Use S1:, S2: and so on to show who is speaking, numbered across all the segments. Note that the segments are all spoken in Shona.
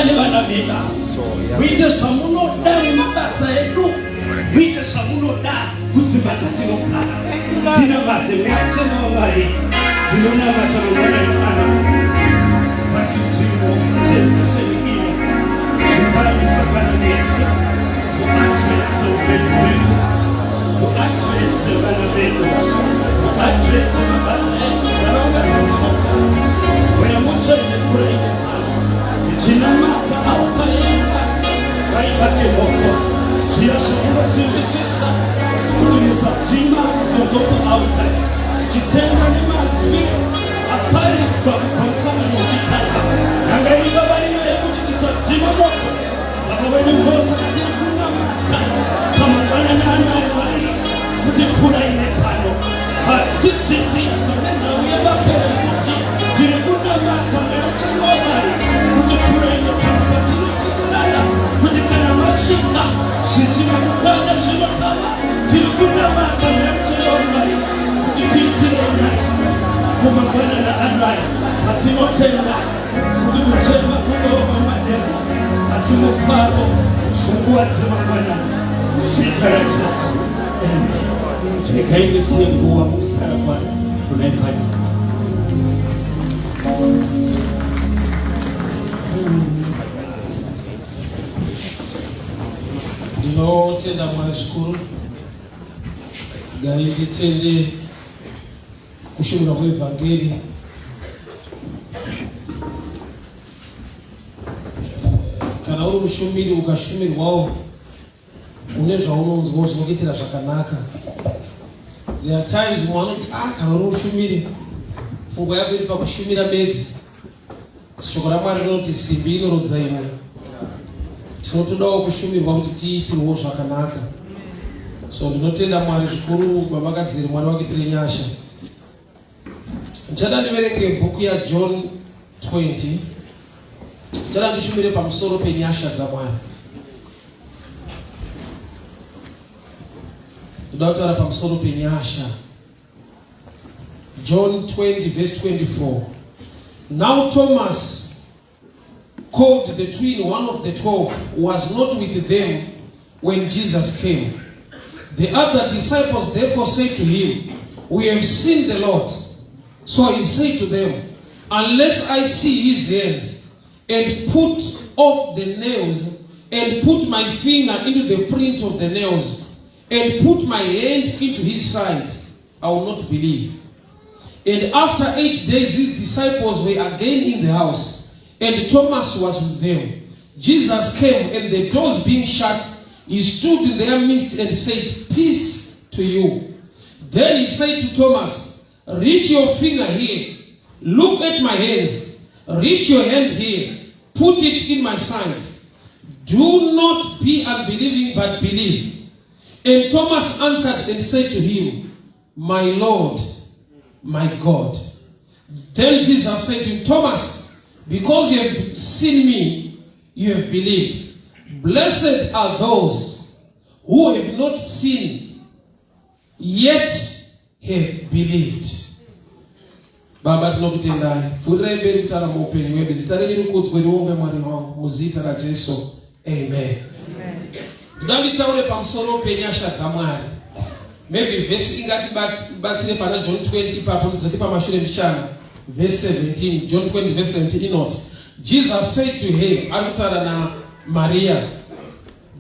S1: nevana vedu, muite zvamunoda nemabasa edu, muite zvamunoda kudzimba dzatinogara. Tinamate Mweya Mutsvene waMwari, ndinonamata mangwanani ano pachinzvimbo chesesheni ino, zvimbai misangano yese muadrese upenyu hwedu, muadrese vana vedu, muadrese mabasa edu, nharaunda dzatinogara. Mweya Mutsvene pfurai nepano tichinamata altar yedu ngaibake moto zviya zvamunosimbisisa kuti musadzima moto paaltar tichitenda nemazwi aparidzwa kubva musangano wechitanga yanga iri vavariro yekuti tisadzima moto. Baba vedu ndosaka tiri kunamata pamangwanani ano aMwari kuti pfurai nepano vatidzidzise nenhau yevapere kuti tiri kunamata Mweya Mutsvene waMwari kuti pfurai nepano patinotenderana kuti kana masvika zvisina kukwana zvinotama. Tiri kunamata Mweya Mutsvene waMwari kuti tiitire nyasha mumangwanana ano aya patinotenda kuti kuchema kunova madenga asi mufaro munguva dzemangwanani muzita raJesu, amen. Regai ndisiye nguva mukusara kwayo kuna Evangelist.
S2: Ndinotenda Mwari zvikuru. Dai nditende kushumira kweevhangeri. Kana uri mushumiri ukashumirwawo une zvaunonzwawo zvinokuitira zvakanaka. There are times mumwe anoti ah, kana uri mushumiri pfungwa yako iri pakushumira bedzi. Shoko raMwari rinoti simbi inorodza imwe. Tinotodawo kushumirwa kuti tiitirwewo zvakanaka. So ndinotenda Mwari zvikuru Baba Kadziri, Mwari vakuitire nyasha. Ndichada ndiverenge bhuku yaJohn 20. Ndichada ndishumire pamusoro penyasha dzaMwari. Ndoda kutaura pamusoro penyasha. John 20 verse 24. Now Thomas, called the twin, one of the 12, was not with them when Jesus came. The other disciples therefore said to him, We have seen the Lord. So he said to them, Unless I see his hands and put off the nails and put my finger into the print of the nails and put my hand into his side, I will not believe. And after 8 days, his disciples were again in the house, and Thomas was with them. Jesus came, and the doors being shut, he stood in their midst and said, Peace to you. Then he said to Thomas, Reach your finger here, look at my hands, reach your hand here, put it in my side. Do not be unbelieving, but believe. And Thomas answered and said to him, My Lord, my God. Then Jesus said to him, Thomas, because you have seen me, you have believed. Blessed are those who have not seen, yet have believed. Baba, tinokutendai. Pfuurirai mberi kutaura muupenyu hwedu. Zita renyu rikudzwe riongwe Mwari wangu muzita raJesu. Amen. Ndoda nditaure pamusoro penyasha dzaMwari. Maybe vhesi ingatibatsire pana John 20 ipapo ndidzoke pamashure mbichana. Verse 17, John 20 verse 17 inoti, Jesus said to her, ari kutaura naMaria,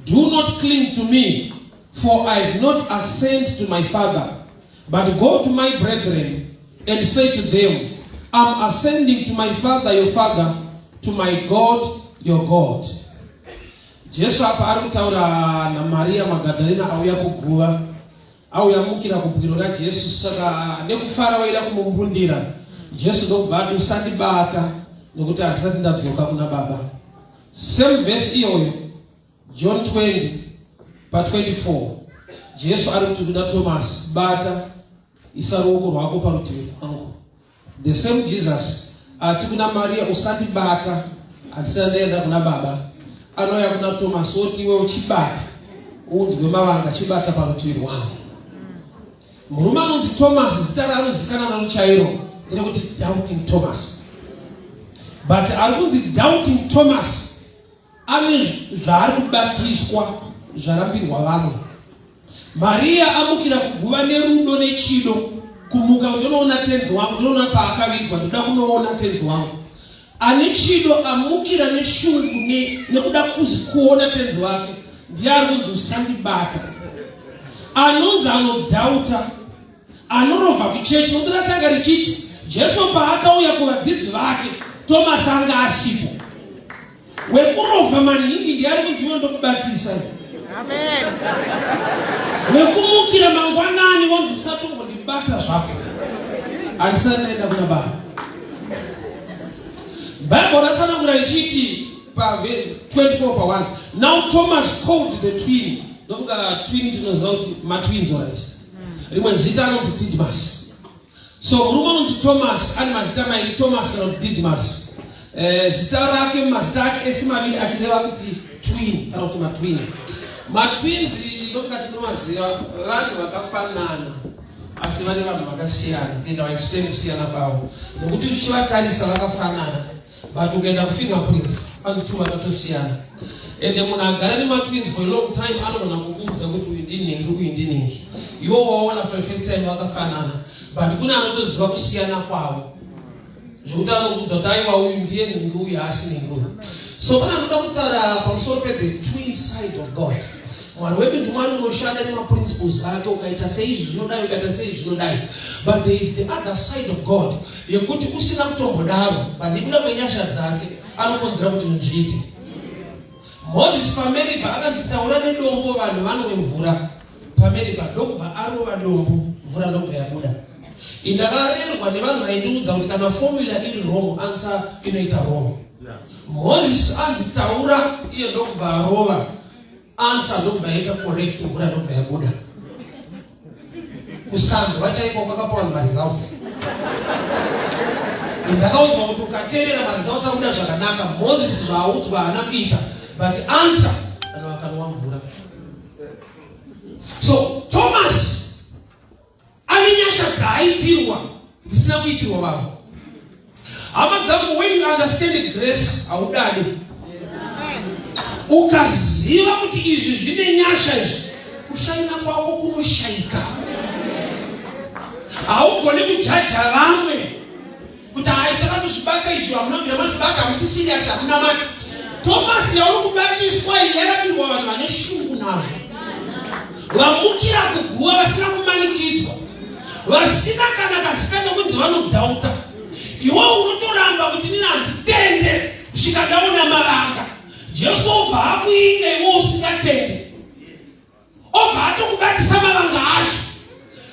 S2: Do not cling to me, for I have not ascended to my Father, but go to my brethren and say to them, I'm ascending to my Father, your Father, to my God, your God. Jesu apa ari kutaura naMaria Magadalena auya kuguva, auya mukira kubwiro raJesu, saka nekufara waida kumumbundira. Jesu ndokubva ati usandibata nekuti handisati ndadzoka kuna Baba. Same verse iyoyo John 20 pa 24 Jesu ari kuti kuna Thomas, bata isa ruoko rwako parutivi rwangu. The same Jesus ati kuna Maria, usandibata handisina ndaenda kuna Baba. Anouya kuna Thomas oti iwe uchibata unzwe mavanga, chibata parutivi rwangu. Murume anonzi Thomas, zita raanozikanwa naro chairo nderekuti Doubting Thomas, but ari kunzi Doubting Thomas. Ane zvaari kubatiswa zvarambirwa vamwe. Maria amukira kuguva nerudo nechido kumuka ndinoona tenzi wangu, ndinoona paakavigwa, ndoda kunoona tenzi wangu. Ane chido amukira neshungu nekuda kuona tenzi wake, ndiye ari kunzi usandibata. Anonzi anodhauta Anorovha kuchechi nokuti ratanga richiti Jesu paakauya kuvadzidzi vake Thomas anga asipo. Wekurovha maningi ndiye ari kunzi iwe ndokubatisa.
S3: Amen.
S2: Wekumukira mangwanani wonzi usatombondibata zvako. Handisati ndaenda kuna baba. Bible ratsanangura richiti pa 24 pa 1. Now Thomas called the twin. Ndofunga twin tinoziva kuti matwins alright. Rimwe zita anonzi Didymus. So murume anonzi Thomas ane mazita mairi, Thomas kana kuti Didymus. Eh, zita rake mazita ake ese maviri achireva kuti twin kana kuti matwins. Matwins ndofunga tinomaziva vanhu vakafanana asi vane vanhu vakasiyana and I explain kusiyana kwavo nokuti uchivatarisa vakafanana but ukaenda kufingerprint pane two vakatosiyana ende munhu agara nematwins for a long time anogona kukuudza kuti uyu ndinhingi uyu ndinhingi iwo waona for the first time vakafanana but kune anotoziva kusiyana kwavo zvekuti anokuudza kuti aiwa uyu ndiye nhingi uyu haasi nhingi uyu. So pane anoda kutaura pamusoro pethe twin side of God. Mwari wedu ndiMwari unoshanda nemaprinciples ake, ukaita seizvi zvinodai, ukaita seizvi zvinodai, but there is the other side of God yekuti usina kutombodaro, but nekuda kwenyasha dzake anokonzera kuti zviite. Moses paMeriba akanzi taura nedombo vanhu vanwe mvura paMeriba, ndokubva arova dombo, mvura ndokubva yabuda. Indakarerwa nevanhu vaindiudza kuti kana formula iri wrong, answer inoita wrong. Moses anzi taura, iye ndokubva arova, answer ndokubva yaita correct, mvura ndokubva yabuda. Kusanzwa chaiko kwakapa vanhu maresults. Ndakaudzwa kuti ukateerera maresults abuda zvakanaka. Moses zvaaudzwa haana kuita, but answer vanhu vakanwa mvura. So Thomas ane nyasha dzaaitirwa dzisina kuitirwa vamwe. Hama dzangu, when you understand grace haudadi. Ukaziva kuti izvi zvine nyasha izvi, kushaina kwako kunoshaika. Haugoni kujaja vamwe kuti hai takatozvibata izvi, hamuna kubvira mazvibata, hamusi serious, hamuna mati. Thomas yauri kubatiswa iyi yakapirwa vanhu vane shungu nazvo, vamukira kuguva vasina kumanikidzwa, vasina kana kazita kekunzi vanodhauta. Iwe unotoramba kuti nini handitende kusvika ndaona mavanga. Jesu obva akuinga iwe usingatende, obva atokubatisa mavanga acho.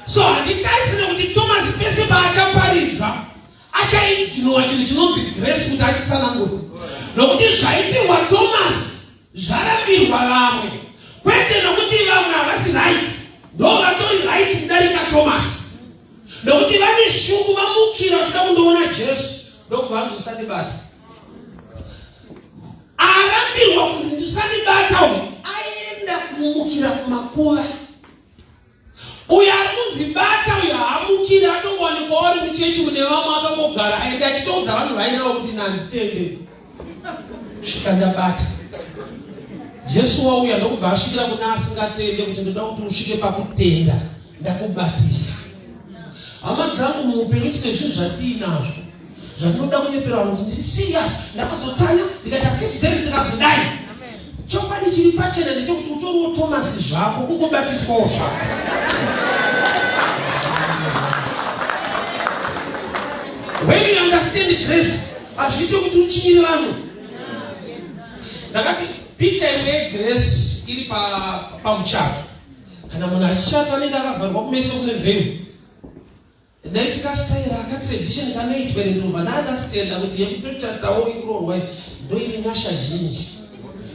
S2: So handitarisire kuti Thomas pese paachaparidza achaignowa chinhu chinonzi grace kuti achitsanangura, nokuti zvaitirwa Thomas zvarambirwa vamwe, kwete nokuti vamwe havasi right, ndo vatori right kudarika Thomas, nokuti vane shungu, vamukira vachida kundoona Jesu, ndokubva vanzi usandibata. Arambirwa kunzi usandibata uyu aenda kumukira kumakuva. Uyo ari kunzi bata uyo haamukiri, atongowanikwa wari muchechi mune vamwe akangogara aende achitoudza vanhu vainavo kuti nanditende svika ndabata. Jesu wauya ndokubva asvikira kuna asingatende kuti ndoda kuti usvike pakutenda, ndakubatisa. Hama dzangu, muupenyu tine zvinhu zvatiinazvo zvandinoda kunyepera vanhu kuti ndiri serious, ndakazotsanya ndikaita 6 days ndikazodai. Chokwadi chiri pachena ndechekuti utoriwo Thomas zvako, kungobatiswawo zvako. When you understand grace, hazviite kuti uchinyire vanhu. Ndakati picture imwe yegrace iri pamuchato. Kana munhu achichata anenge akavharwa kumeso kune veil. Ndaiti kastaira aka tradition kanoitwa ere, ndobva ndaunderstanda kuti yekutochatawo ikuroorwa ndoine nyasha zhinji.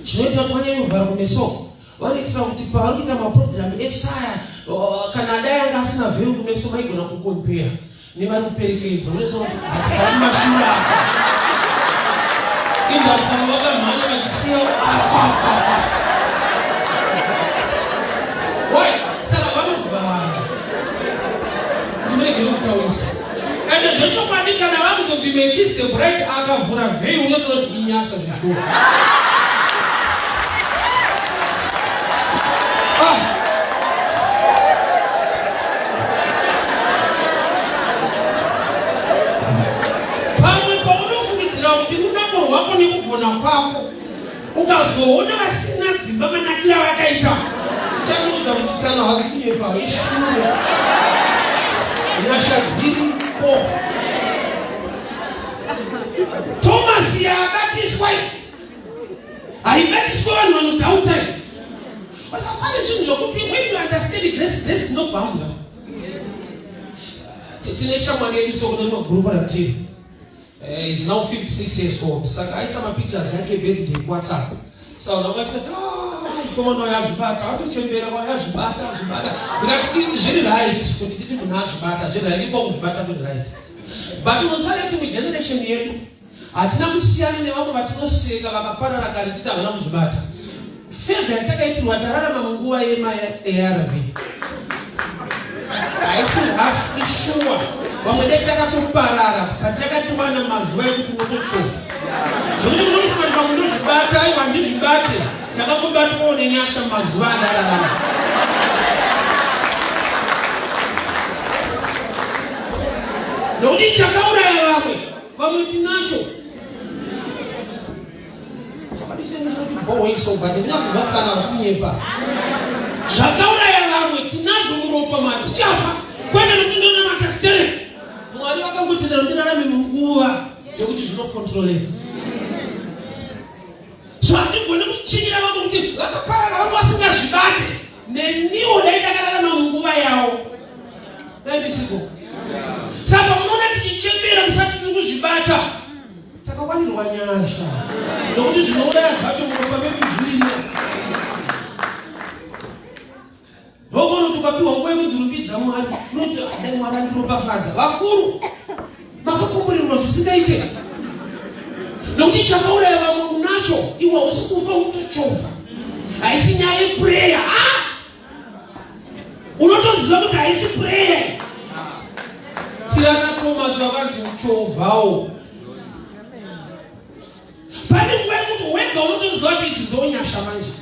S2: Chinoita kuti vanyanye kuvhara kumeso, vanoitira kuti pavari kuita maprogramu esaya, kana dai anga asina veil kumeso vaigona kukompera nevari kuperekedzwa, unoita kuti hatifari mashura indafamba vakamhanya vachisiya. Why? Saka vanovhara, ndiregere kutaurisa. Ende zvechokwadi kana vakuzoti Melchizedek Bright akavhura veil, unotoona kuti inyasha zvishuwa. kugona kwako. Ukazoona vasina dzimba manakira vakaita, uchandiudza kuti tsano hazi kunyepa, ishuwa. Nyasha dziripo. Thomas yaabatiswa haibatiswa vanhu vanodhauta. Basa pane zvinhu zvokuti when you understand grace, grace dzinobhambwa. Tine shamwari yedu so kune rimwe gurupa ratiri. Eh, is now 56 years old. Saka aisa mapictures yake birthday kuWhatsApp. Saka vanhu vanga vachitoti ah, mukomana uyu azvibata, atochembera kwa azvibata, azvibata. Ndikati zviri right kuti titi munhu azvibata, zviri right, iko kuzvibata kuri right. But unosara kuti mugeneration yedu hatina kusiyana nevamwe vatinoseka vakaparara kare titi havana kuzvibata. Favor yatakaitirwa tararama munguva yemaARV haisi hafu ishuwa vamwe dai takatoparara patakatiwana mazuva ekuti unototsova zvekuti munofunga kuti vamwe ndozvibata aiwa handizvibate ndakangobatwawo nenyasha mazuva andararama nokuti chakauraya vamwe vamwe tinacho Zvakauraya vamwe tinazvo muropa matichafa kwete nekuti ndonamata sterek. Mwari vakangotendera kuti ndirarame munguva yekuti zvinokontroleka. So handigoni kuchinyira vamwe kuti vakaparara vanga vasingazvibate. Neniwo dai ndakararama munguva yavo. Dai ndisiko. Saka munoona tichichembera musati tiri kuzvibata. Takawanirwa nyasha nokuti zvinouraya zvacho muropa medu zvirimo. Ndokuona tukapiwa nguva yekudzirumbidza Mwari, unoti dai Mwari andiropafadza. Vakuru makakomborerwa zvisingaite nokuti chakauraya vamwe unacho iwe hausi kufa utochovha. Haisi nyaya yepureya ah! Unotoziva kuti haisi prayer. Tirana Thomas vakanzi uchovhawo. Pane nguva yekuti wega unotoziva kuti idzi ndonyasha manje.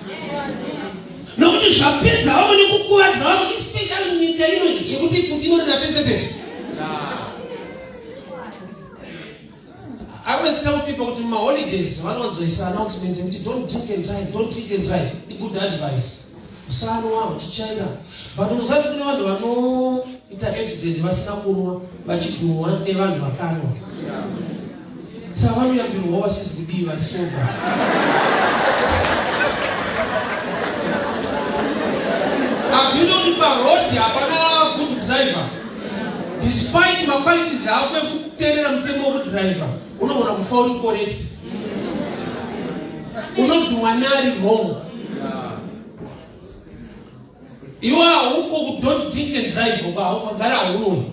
S2: Nokuti zvapedza vamwe nekukuvadza vamwe especially munyika ino yekuti pfuti inorira pese pese. I always tell people kuti mumaholidays vanowanzoisa announcements ekuti don't drink and drive, don't drink and drive. Igood advice. Usanwa uchichaira. But unoziva kuti kune vanhu vanoita accident vasina kunwa vachidhumwa nevanhu vakanwa. Saka vanoyambirwawo vasizi kudii vari sober. Hazvino kuti paroad hapana good driver. Despite maqualities ako ekuteerera mutemo wekudriver, unogona kufa uri correct. Unodhumwa neari wrong. Iwe hauko ku don't drink and drive uko haugara haunoi.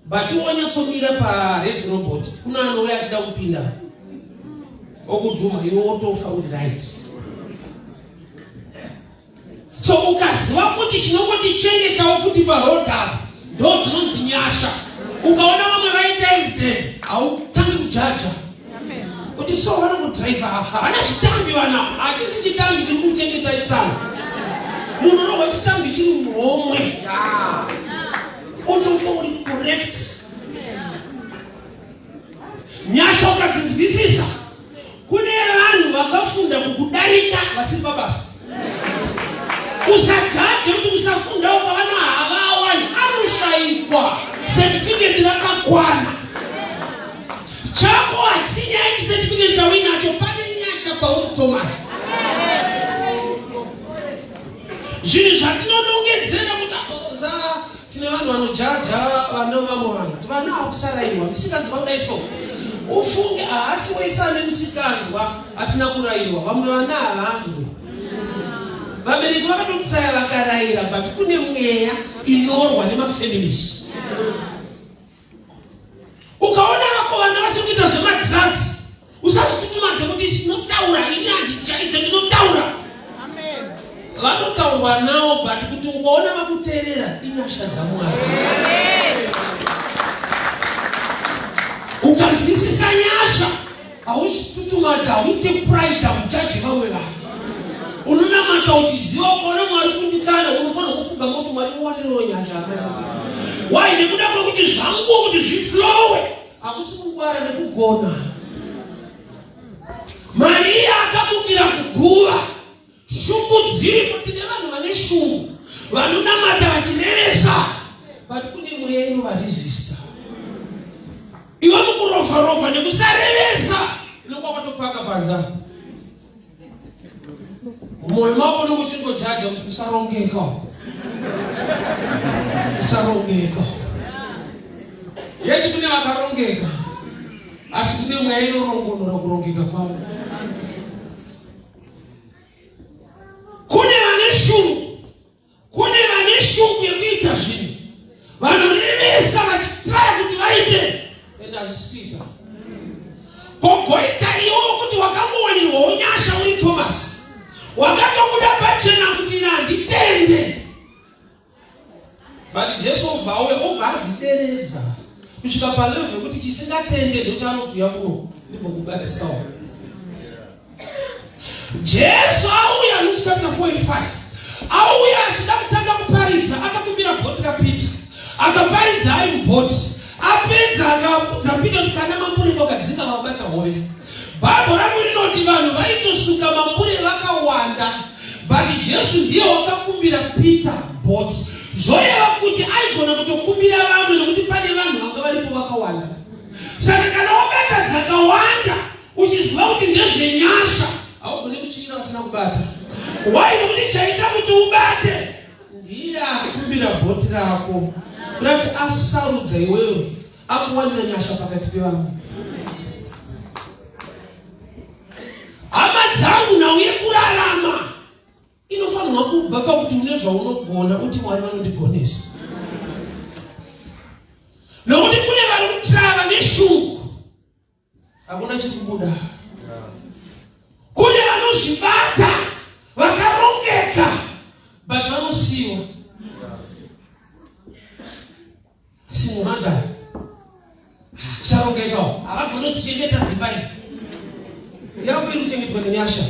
S2: But wanyatsomira pa red robot kuna anouya achida kupinda okudhuma iwe wotofa uri right. So ukaziva kuti chinongotichengetawo futi paroad apa ndo dzinonzi nyasha. Ukaona vamwe vaita accident hautangi kujaja kuti so vanongodriver havana chitambi vana, hachisi chitambi chiri kuchengeta itsano. Munhu unohwa chitambi chiri muhomwe utofa uri correct. Nyasha ukadzinzwisisa Kune vanhu vakafunda kukudarika vasiri pabasa. Usajaje kuti kusafunda uko vana havawani, anoshaikwa certificate rakakwana. Chako hachisi nyaya yechicertificate chauinacho, pane nyasha pauri Thomas. Zvinhu zvatinonongedzera kuti Tine vanhu vanojaja vana vamwe vanhu kuti vana hakusarairwa misikanzwa kudai so ufunge haasi wese ane misikanzwa asina kurairwa vamwe vana havanzwi vabereki vakatokusaya vakaraira but kune mweya inorwa nemafamilies Ukaona vako vana vasiri kuita zvemadrugs usazvitutumadze kuti ndinotaura ini handichaite ndinotaura. Vanotaurwa nawo but kuti ukaona vakuteerera inyasha dzaMwari. Ukanzwisisa nyasha hauzvitutumadze hauite pride haujaji vamwe vanhu. Unonamata uchiziva ukaona Mwari kundikana unofanira kupfugama kuti Mwari muwanirewo nyasha. Why? Nekuda kwekuti zvanguwo kuti zviflowe hakusi kungwara nekugona.
S1: Vakamukira kuguva. Shungu dziripo, tine vanhu vane shungu vanonamata vachirevesa, but kune mweya inovaresista. Iwe mukurovha rovha nekusarevesa unenge wakatopaka panza mumwoyo mako unenge uchingojaja kuti kusarongeka kusarongeka yeti kune vakarongeka asi kune mweya inorongonora kurongeka kwavo. Kune vane shungu, kune vane shungu yekuita zvinhu, vanorevesa vachitraya kuti vaite ende hazvisi kuita. Kogoita iwo kuti wakangowanirwawo nyasha uri Thomas, wakatobuda pachena kuti ini handitende.
S2: But Jesu obva auya obva azvideredza kusvika palevel yekuti chisingatende ndochaanoti uya kuno ndimbokubatisawo.
S1: Jesu auya Luke chapter 4 and 5 auya achida kutanga kuparidza, akakumbira bhoti raPeter, akaparidza ari mubhoti. Apedza akaudza Peter kuti kana mambure kwakadzika vabata hove. Bhaibheri rangu rinoti vanhu vaitosuka mambure vakawanda, but Jesu ndiye wakakumbira Peter bhoti. Zvoreva kuti aigona kutokumbira vamwe nokuti pane vanhu vanga varipo vakawanda. Saka kana wabata dzakawanda uchiziva kuti ndezvenyasha, haugone kuchinyira vasina kubata. Why? Nokuti chaita kuti ubate ndiye akumbira bhoti rako, kuda kuti asarudza iwewe akuwanira nyasha pakati pevamwe. Hama dzangu, nhau yekurarama inofanirwa kubva pakuti une zvaunogona uti Mwari vanondigonesa, nokuti kune vari kutrava neshungu, hakuna chiri kubuda. Kune vanozvibata vakarongeka, but vanosiyiwa. Asi mumanda kusarongekawo, havagoni kuchengeta dzimba idzi. Yako iri kuchengetwa nenyasha,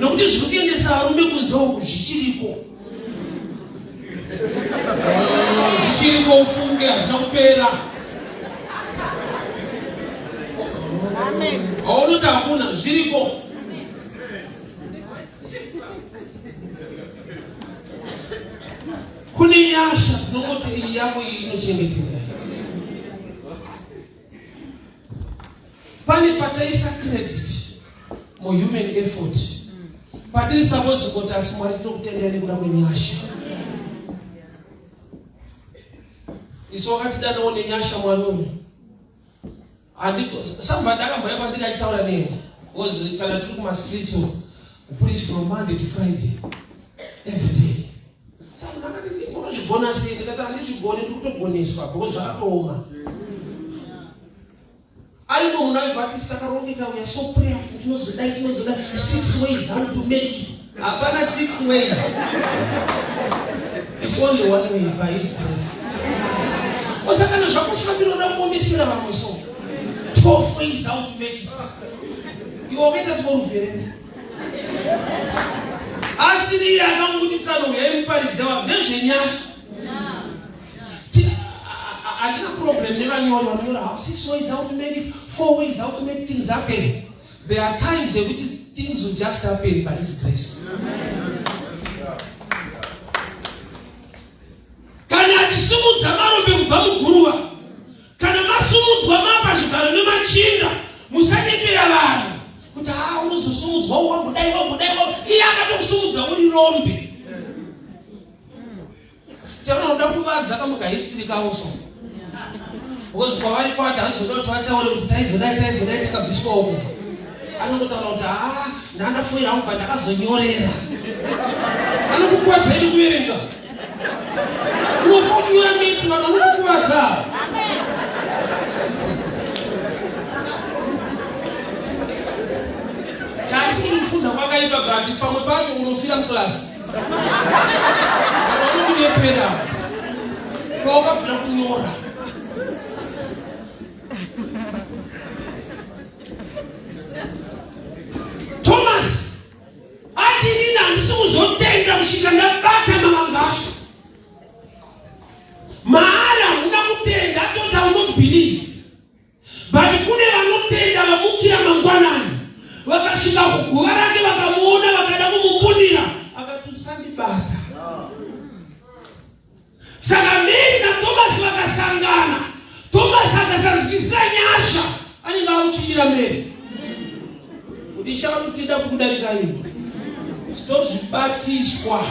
S1: nokuti zviri kuendesa varume kunze uku zvichiriko, zvichiriko, ufunge hazvina kupera. Haunoti hakuna, zviriko. Kune nyasha dzinongoti iyi yako iyi inochengeteka. Pane pataisa credit muhuman effort, patiri suppose kuti asi Mwari tinokutendera nekuda kwenyasha. Isu wakatidanawo nenyasha Mwari uyu. Somebody akambouya kwandiri achitaura neni, because kana tiri kumastreets uku, preach from Monday to Friday every day. Saka munhu akati, unozvigona sei? Ndikati handizvigoni, ndiri kutogoneswa because zvakatooma. Arimo munhu aibva ati takarongeka, we are so prayerful, tinozodai, tinozodai, six ways how to make it. Hapana six ways, it's only one way, by his grace. Osakana zvakufambira uda kuomesera vamwe, so 12 ways how to make it, iwe wakaita 12 here? Asiri iye akangokuti tsano uyai muparidze wavo, ndezvenyasha. Handina problem nevanyori vanonyora how six ways how to make it, four ways how to make things happen. There are times yekuti things will just happen by his grace. Kana achisumudza marombe kubva muguruva, kana masumudzwa mapa zvigaro nemachinda, musanyepera vanhu kuti ha unozosumudzwa wambodai wambodai. Iye akatokusumudza uri rombe. Chanoda kuvadza kamuka history kavo so, because kwavari kwati handizoda kuti vataure kuti taizodai taizodai takabviswa uko. Anongotaura kuti haa, ndandafoira hangu, but ndakazonyorera. Anokukuvadza ini kuverenga, unofa uchinyora mitsi, vanhu vanokukuvadza. Handisi kuti kufunda kwakaipa, but pamwe pacho unofira muklasi vanokunyepera kwawakabvira kunyora. Thomas ati, inini handisi kuzotenda kusvika ndabata mavanga acho maari. Hamuna kutenda, atoti I will not believe, but kune vanotenda vamukira mangwanani. Vakasvika kuguva rake vakamuona vakada kumumbundira, akati usandibata. Saka Mary naTomasi vakasangana. Tomasi akasanzwisisa nyasha, anenge akuchinyira Mary kuti ishe vanotenda kukudarika iwe tozvibatiswa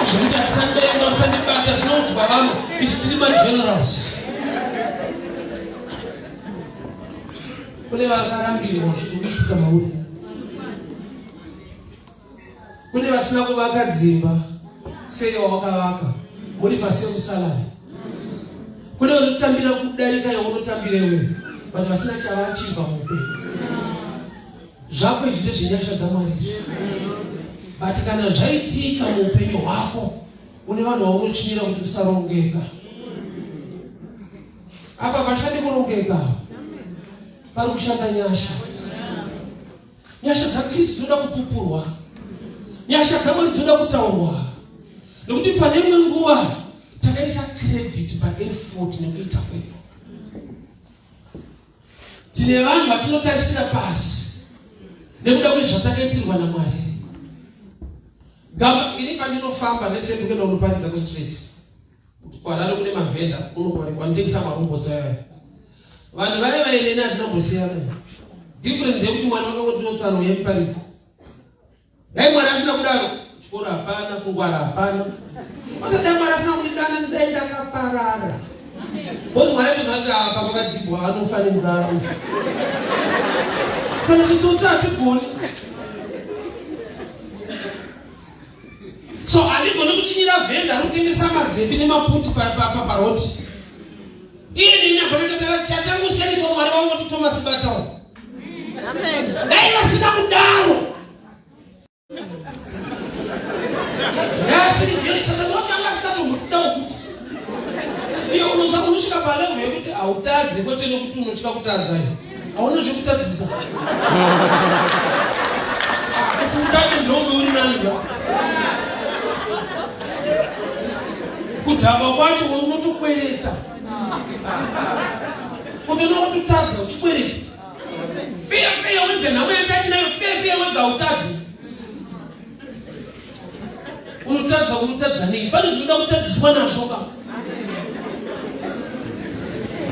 S1: zvekuti asandenga usandibata zvinoudzwa vamwe isu tiri magenerals kune vakarambirwa zvikuitika mauri Kune vasina kuvaka dzimba sei wawakavaka muri pasame salary. Kune vanotambira kudarika yaunotambira iwe but vasina chavachibva muupenyu. Zvako izvi ndezvenyasha dzaMwari izvi. But kana zvaitika muupenyu hwako une vanhu vaunochinyira kuti usarongeka. Apa pashandi kurongeka. Pari kushanda nyasha. Nyasha dzaKristu dzinoda kupupurwa. Nyasha dzaMwari dzinoda kutaurwa. Nekuti pane imwe nguva takaisa credit paeffort nekuita kwedu. Tine vanhu vatinotarisira pasi nekuda kwezvatakaitirwa naMwari. Gama ini pandinofamba nese ndikuenda kunoparidza kustreet. KuHarare kune mavhenda vanotengesa marobots aya. Vanhu vaya vaineni hatinombosiyana. Difference yekuti mwana wakangotinotsanwa yemuparidzi. Dai mwana asina kudaro, chikoro hapana, kungwara hapana. Dai mwari asina kundidana dai ndakaparara. Because mwari aitozati apa pakadhibwa anofa nenzara. Kana chitsotsi hatigoni. So handigoni kuchinyira vhenda rotengesa mazembi nemaputi paroti. Iye nini hapana chatangosiyaniswa Mwari wangu kuti Thomas batawo.
S3: Amen.
S1: Dai vasina kudaro. Asiri Jesu saka ndotanga asingatombotitawo futi. Iye unosa unosvika palevel yekuti hautadze kwete nekuti unotya kutadza iyo. Hauna zvekutadzisa. Kuti utadze ndombe uri nani ba. Kudhakwa kwacho unotokwereta. Kuti unototadza uchikwereta. Fear fear wega nhamo yatinayo fear fear wega hautadzi. Unotadza unotadza nei? Pane zvinoda kutadziswa nazvo ka.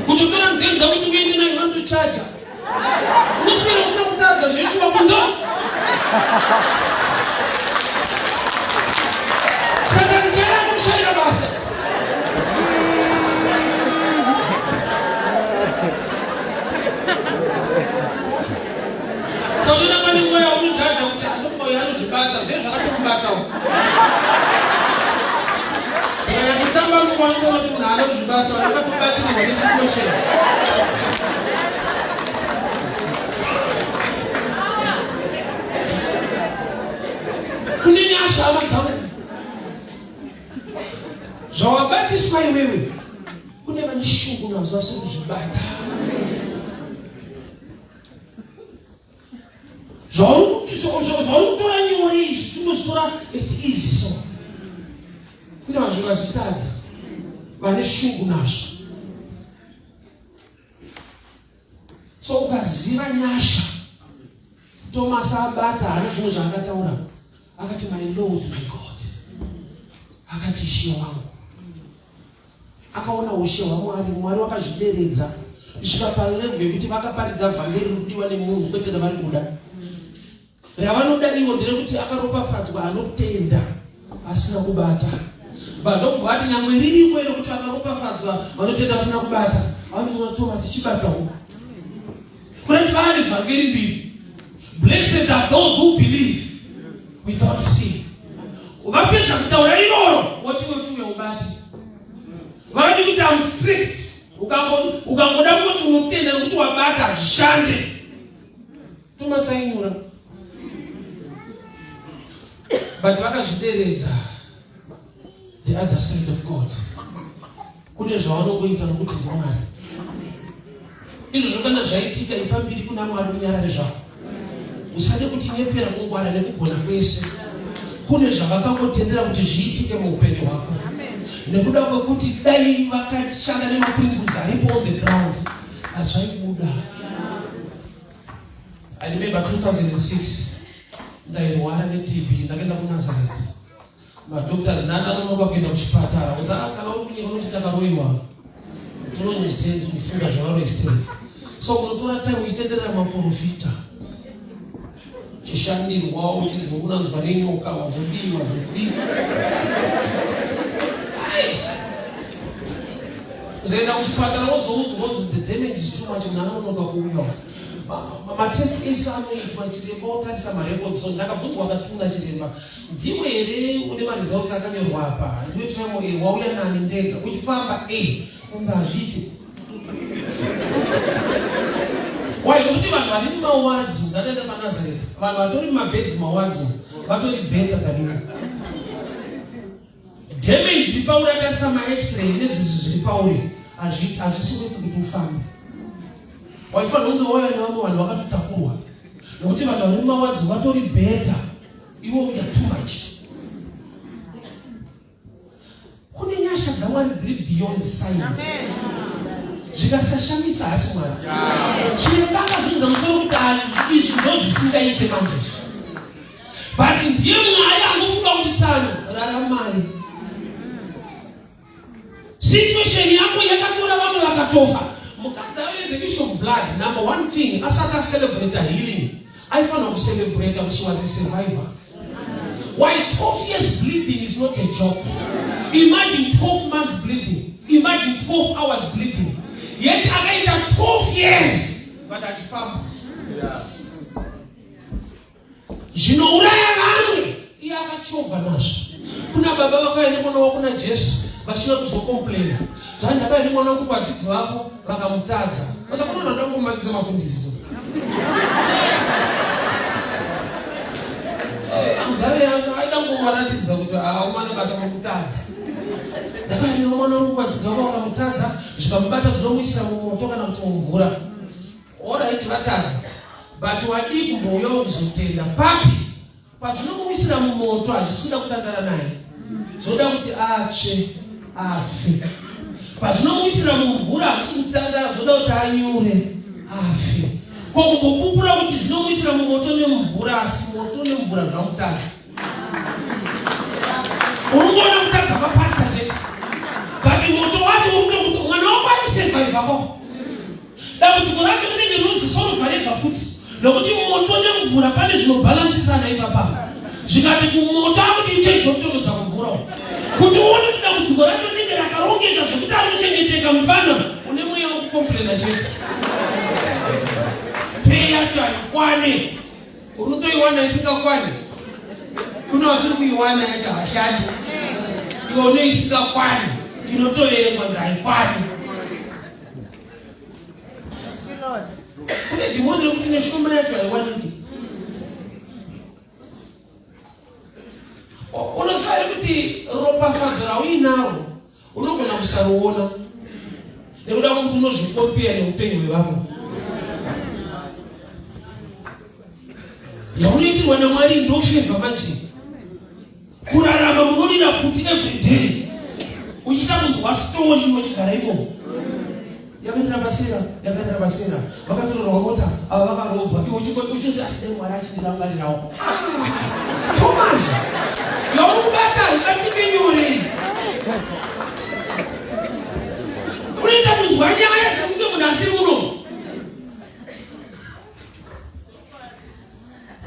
S1: Kutotora nzenza kuti uende nayo vanotochaja. Unoswera usina kutadza zveshuwa kundo. Saka ndichaenda kushaira basa. Saunoona pane nguva yaunojaja kuti anokoyo anozvibata zve zvakatomubatawo. Ndikanyatotamba nguva unotoona kuti munhu anozvibata akatobatirwa nesituation. Kune nyasha hama dzangu. Zvawabatiswa iwewe kune vane shungu nazvo vasiri kuzvibata. Zvauri kutora nyore izvi chingozvitora at easy so. Kune vanhu vazvitadza vane shungu nazvo. So ukaziva nyasha, Thomas abata haana zvimwe zvaakataura, akati my Lord my God, akati ishe wangu. Akaona ushe hwaMwari, Mwari wakazvideredza kusvika palevel yekuti vakaparidza vhangeri riri kudiwa nemunhu kwete ravari kuda. Ravanoda ivo nderekuti akaropafadzwa anotenda asina kubata. Vanobva vati nyangwe ririko iro kuti vakaropafadzwa vanotenda vasina kubata. Vanotoona Thomas chibatawo. Kuna kuti vane vhangeri mbiri. Blessed are those who believe without seeing. Vapedza kutaura iroro woti woti uya ubate. Vavadi kuti I'm strict. Ukangoda kuti unotenda nekuti wabata hazvishande. Thomas ainyura but vakazvideredza the other side of God. Kune zvavanongoita nokuti ndiMwari. Izvozvo kana zvaitika ipambiri kuna Mwari unyarare zvako. Usade kutinyepera kungwara nekugona kwese. Kune zvavakangotendera kuti zviitike muupenyu hwako. Nekuda kwekuti dai vakashanda nemaprinciples aripo on the ground hazvaibuda.
S2: I remember 2006 ndairwara neTB, ndakaenda kuNazareth. Madoctors ndandanonoka kuenda kuchipatara. Uzaa kana uri kunyika unoti takaroiwa. Tinonyifunga zvavaroisteri. So unotora time uchitenderera maprofita. Chishandirwa uchinzwa kunanzwa nenyoka wazodii wazodii. Uzoenda kuchipatara wozoudzwa kunzi the damage is too much munhu anonoka kuuya. Matest ese anoitwa chiremba otarisa marecords so ndakabvunzwa akatuna chiremba ndiwe here une maresults akanyorwa apa ndiwe tremo e wauya nani ndega uchifamba e unzi hazviiti why nokuti vanhu vari mumawadzi ndakaenda panazareth vanhu vatori mumabhedzi mawadzi vatori better than you Damage iri pauri atarisa max-ray nezvizvi zviri pauri hazvisi kuti kuti ufambe. Waifanira kunge wauya nevamwe vanhu vakatotakurwa nekuti vanhu vari mumawadzi vatori better iwe uya too much. Kune nyasha dzaMwari dziri beyond science. Zvikasashamisa hasi Mwari. Chiremba akazunza musoro kuti izvi ndozvisingaite manje. But ndiye Mwari anofunga kuti tsano raramai. Situation yako yakatora vamwe vakatofa. Mukadzi aive the issue of blood, number one thing, asati acelebrate healing, aifanira kucelebrate kuti she was a survivor. Why 12 years bleeding is not a joke. Imagine 12 months bleeding. Imagine 12 hours bleeding. Yet akaita 12 years but achifamba. Yeah. Zvinouraya vamwe iye akachovha nazvo. Kuna baba vakauya nemwana wavo kuna Jesu vachida kuzokomplaina. Zvanzi ndakauya nemwana wangu kuvadzidzi vako vakamutadza. Vachakuona ndoda kungomatisa mafundisi. Amudhara yangu aida kungovaratidza kuti haumane basa mokutadza. Ndakauya nemwana wangu kuvadzidzi vako vakamutadza zvikamubata zvinomuisira mumoto kana kuti mumvura. Alright vatadza but wadii kumbouyawo kuzotenda papi pazvinomuwisira mumoto hazvisi kuda kutandara naye zvoda kuti atsve afe pazvinomuwisira mumvura hazvisi kutandara zvoda kuti anyure afe ko kumbopupura kuti zvinomuwisira mumoto nemumvura asi moto nemumvura zvamutadza uri kuona kutadza kwapasta chete but moto wacho uri kutokuti mwana wako akusevhaivha kwako Dambudziko racho rinenge rinozisolva rega futi nokuti moto nemvura pane zvinobhalansisana ipapa. Zvikati kumoto akuti ichaizokutonodza kumvura uko. Kuti uone kuti dambudziko racho rinenge rakarongeka zvekuti anochengeteka mupfana une mweya wekukomplena chete. Pay yacho haikwane. Unotoiwana isingakwane. Kuna vasiri kuiwana yacho hashandi. Iwe une isingakwane inotoverengwa nzi haikwani. Kune dhimoni rekuti neshoma yacho haiwaniki. Unoziva here kuti ropafadzo rauinaro unogona kusaruona nekuda kwekuti unozvikopiya neupenyu hwevamwe. Yaunoitirwa naMwari ndofevha manje. Kurarama munorira pfuti every day uchiita kunzwa story uchigara imomo. Yakaenda basera, yakaenda basera, vakatorerwa mota, ava vakarobwa, iwe uchiti asi dai Mwari achindirangarirawo. Thomas, yauri kubata haibatike nyore. Unoita kunzwa nyaya sekunge munhu asiri muno.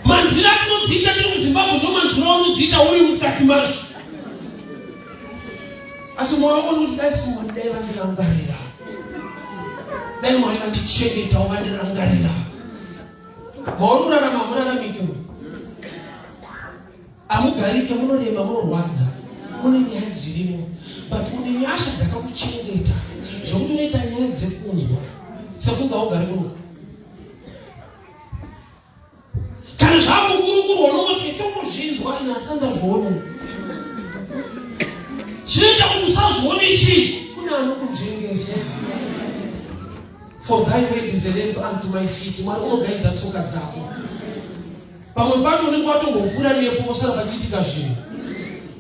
S2: Manzwiro atinodziita tiri muZimbabwe ndo manzwiro aunodziita uri mukati mazvo. Asi mwoyo wako unoti dai Mwari dai vandirangarira, dai Mwari vandichengetawo vandirangarira. Mauri kurarama hamuraramike, hamugarike, munorema, munorwadza, mune nyaya dzirimo, but une nyasha dzakakuchengeta zvokuti unoita nyaya dzekunzwa sekunge haugari kuno. Kana zvakukurukurwa unongoti tongozvinzwa ini asi andazvione. Chinoita kuti usazvione chii? Kune anokunzvengesa. For thy word is a lamp unto my feet. Mwari unogaidza tsoka dzako. Pamwe pacho unenge watombopfuura nepo posara pachiitika zvinhu.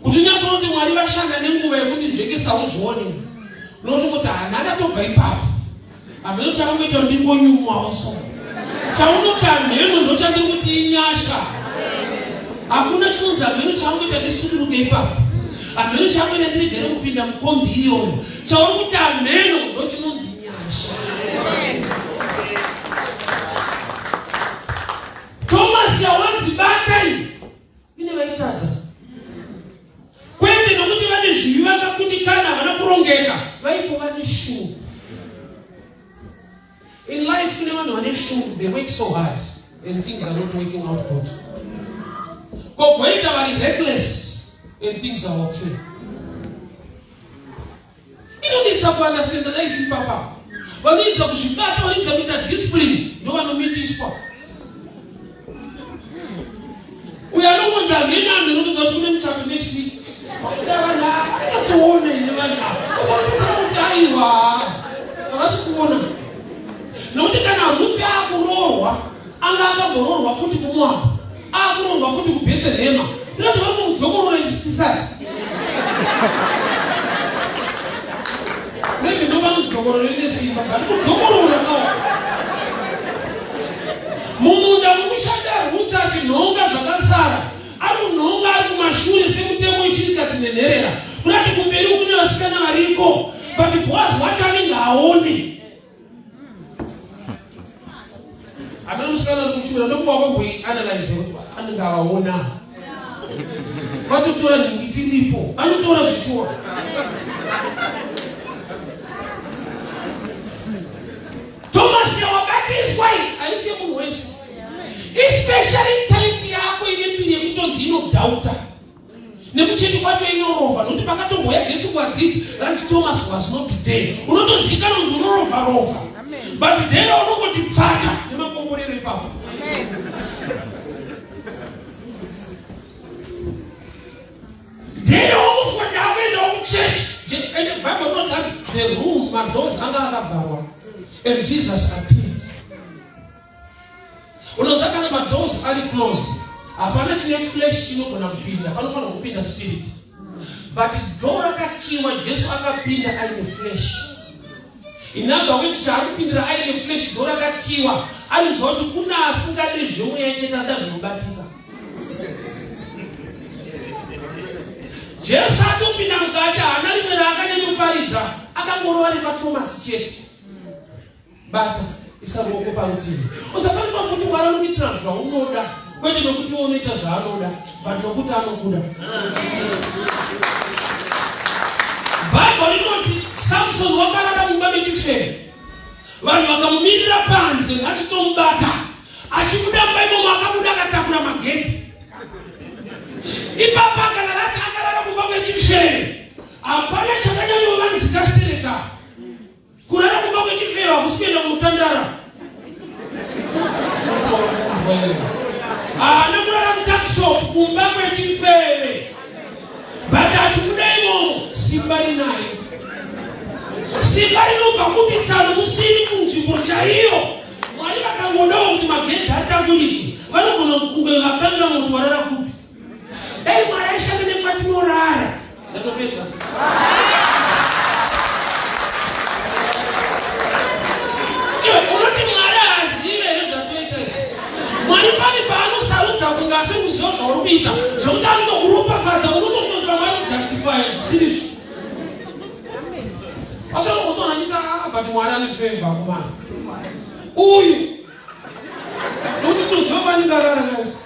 S2: Kuti unyatsoti Mwari vashanda nenguva yekuti nzvengesa uzvione. Unotongoti hana ndatobva ipapo. Hameno chakangoita ndingonyumwawo so. Chaunoti hameno.
S1: Hakuna chinonzi hameno chaangoita ndisuduruke ipapo, hameno chaangoita ndirigere kupinda mukombi iyoyo. Chauri kuti hameno ndochinonzi nyasha. Thomas yawanzi bata iyi ine vaitadza kwete nokuti vane zvivi vakakundikana, havana kurongeka, vaitova neshungu. In life kune vanhu vane shungu, they work so hard and things are not working out good. Kogoita vari reckless and things are okay. Inonetsa kuunderstanda life ipapa. Vanoedza kuzvibata, vanoedza kuita discipline, ndovanomitiswa. Uyo anongonzi hameno hameno kutoziva kuti kune muchato next week. Vakuda vanhu asingatoona ine vanhu ava. Usakutsira kuti aiwa. Havasi kuona. Nokuti kana Rute akuroorwa, anga akamboroorwa futi kuMoabhu, akuroorwa futi kuBhetherehema. Ndinoti vari kumudzokorora isu tisati. Maybe ndovanodzokorora ine simba, but kudzokorora no. Mumunda mukushanda Rute achinhonga zvakasara, ari kunhonga ari kumashure semutemo wechirikadzi nenherera. Kurati kumberi kune vasikana variko, but Boaz wacho anenge aone. Amene musikana ari kushura ndokuva kwamboianalyze kuti anenge avaona. Vatotora nhingi tiripo, vanotora zvishuwa. Thomas wabatiswa iyi haisi yemunhu wese, especially type yako ine mbiri yekutonzi inodoubta nekuchechi kwacho inorovha, nokuti pakatomboya Jesu kuadzidzi ranzi Thomas was not there. Unotozikanwa kunzi unorovha rovha, but there unongoti pfata nemakomborero ipapo. There wakufa ndakuendawo kuchechi, and the Bible not that the room madoors anga akavharwa and Jesus appeared. Unoziva kana madoors ari closed, hapana chine flesh chinogona kupinda, panofanira kupinda spirit. But door rakakiwa, Jesu akapinda aine flesh. In other words, chaakupindira aine flesh, door rakakiwa, anoziva kuti kuna asingade zvemweya chete, anoda zvinobatika. Jesu atopinda mukati, haana rimwe raakanyanya akangorova repaThomas chete. Bata, isa ruoko parutivi. Usafanirwa kuti Mwari anokuitira zvaunoda, kwete nokuti iwe unoita zvaanoda, but nokuti anokuda. Bhaibheri rinoti Samson wakarara mumba mechifeve, vanhu vakamumirira panze, nhasi tomubata. Achibuda mumba imomo, akabuda akatakura magedhi. Ipapa kana rati akarara mumba mechifeve, hapana chakanyanyovanzika chitereka. Kurara kumba kwechifeve hakusi kuenda kunotandara. Haana kurara mutuckshop, kumba kwechifeve, but achibuda imomo simba rinaye. Simba rinobva kupitsano musiri kunzvimbo chaiyo. Mwari vakangodawo kuti magedhi atangurike, vanogona kunge vakanga kuti warara kupi. Dai Mwari aishanda nekwatinorara. Ndatopedza. Iwe unoti Mwari haazive here zvatoita izvi? Mwari pane paanosarudza kunge asiri kuziva zvauri kuita, zvekuti anotokuropafadza, unotofunga kuti vamwe vanojustifya zvisiri izvo. Asi unozoona achiti, ah, but Mwari ane favor kumana uyu, nokuti toziva vanenge arara naizvo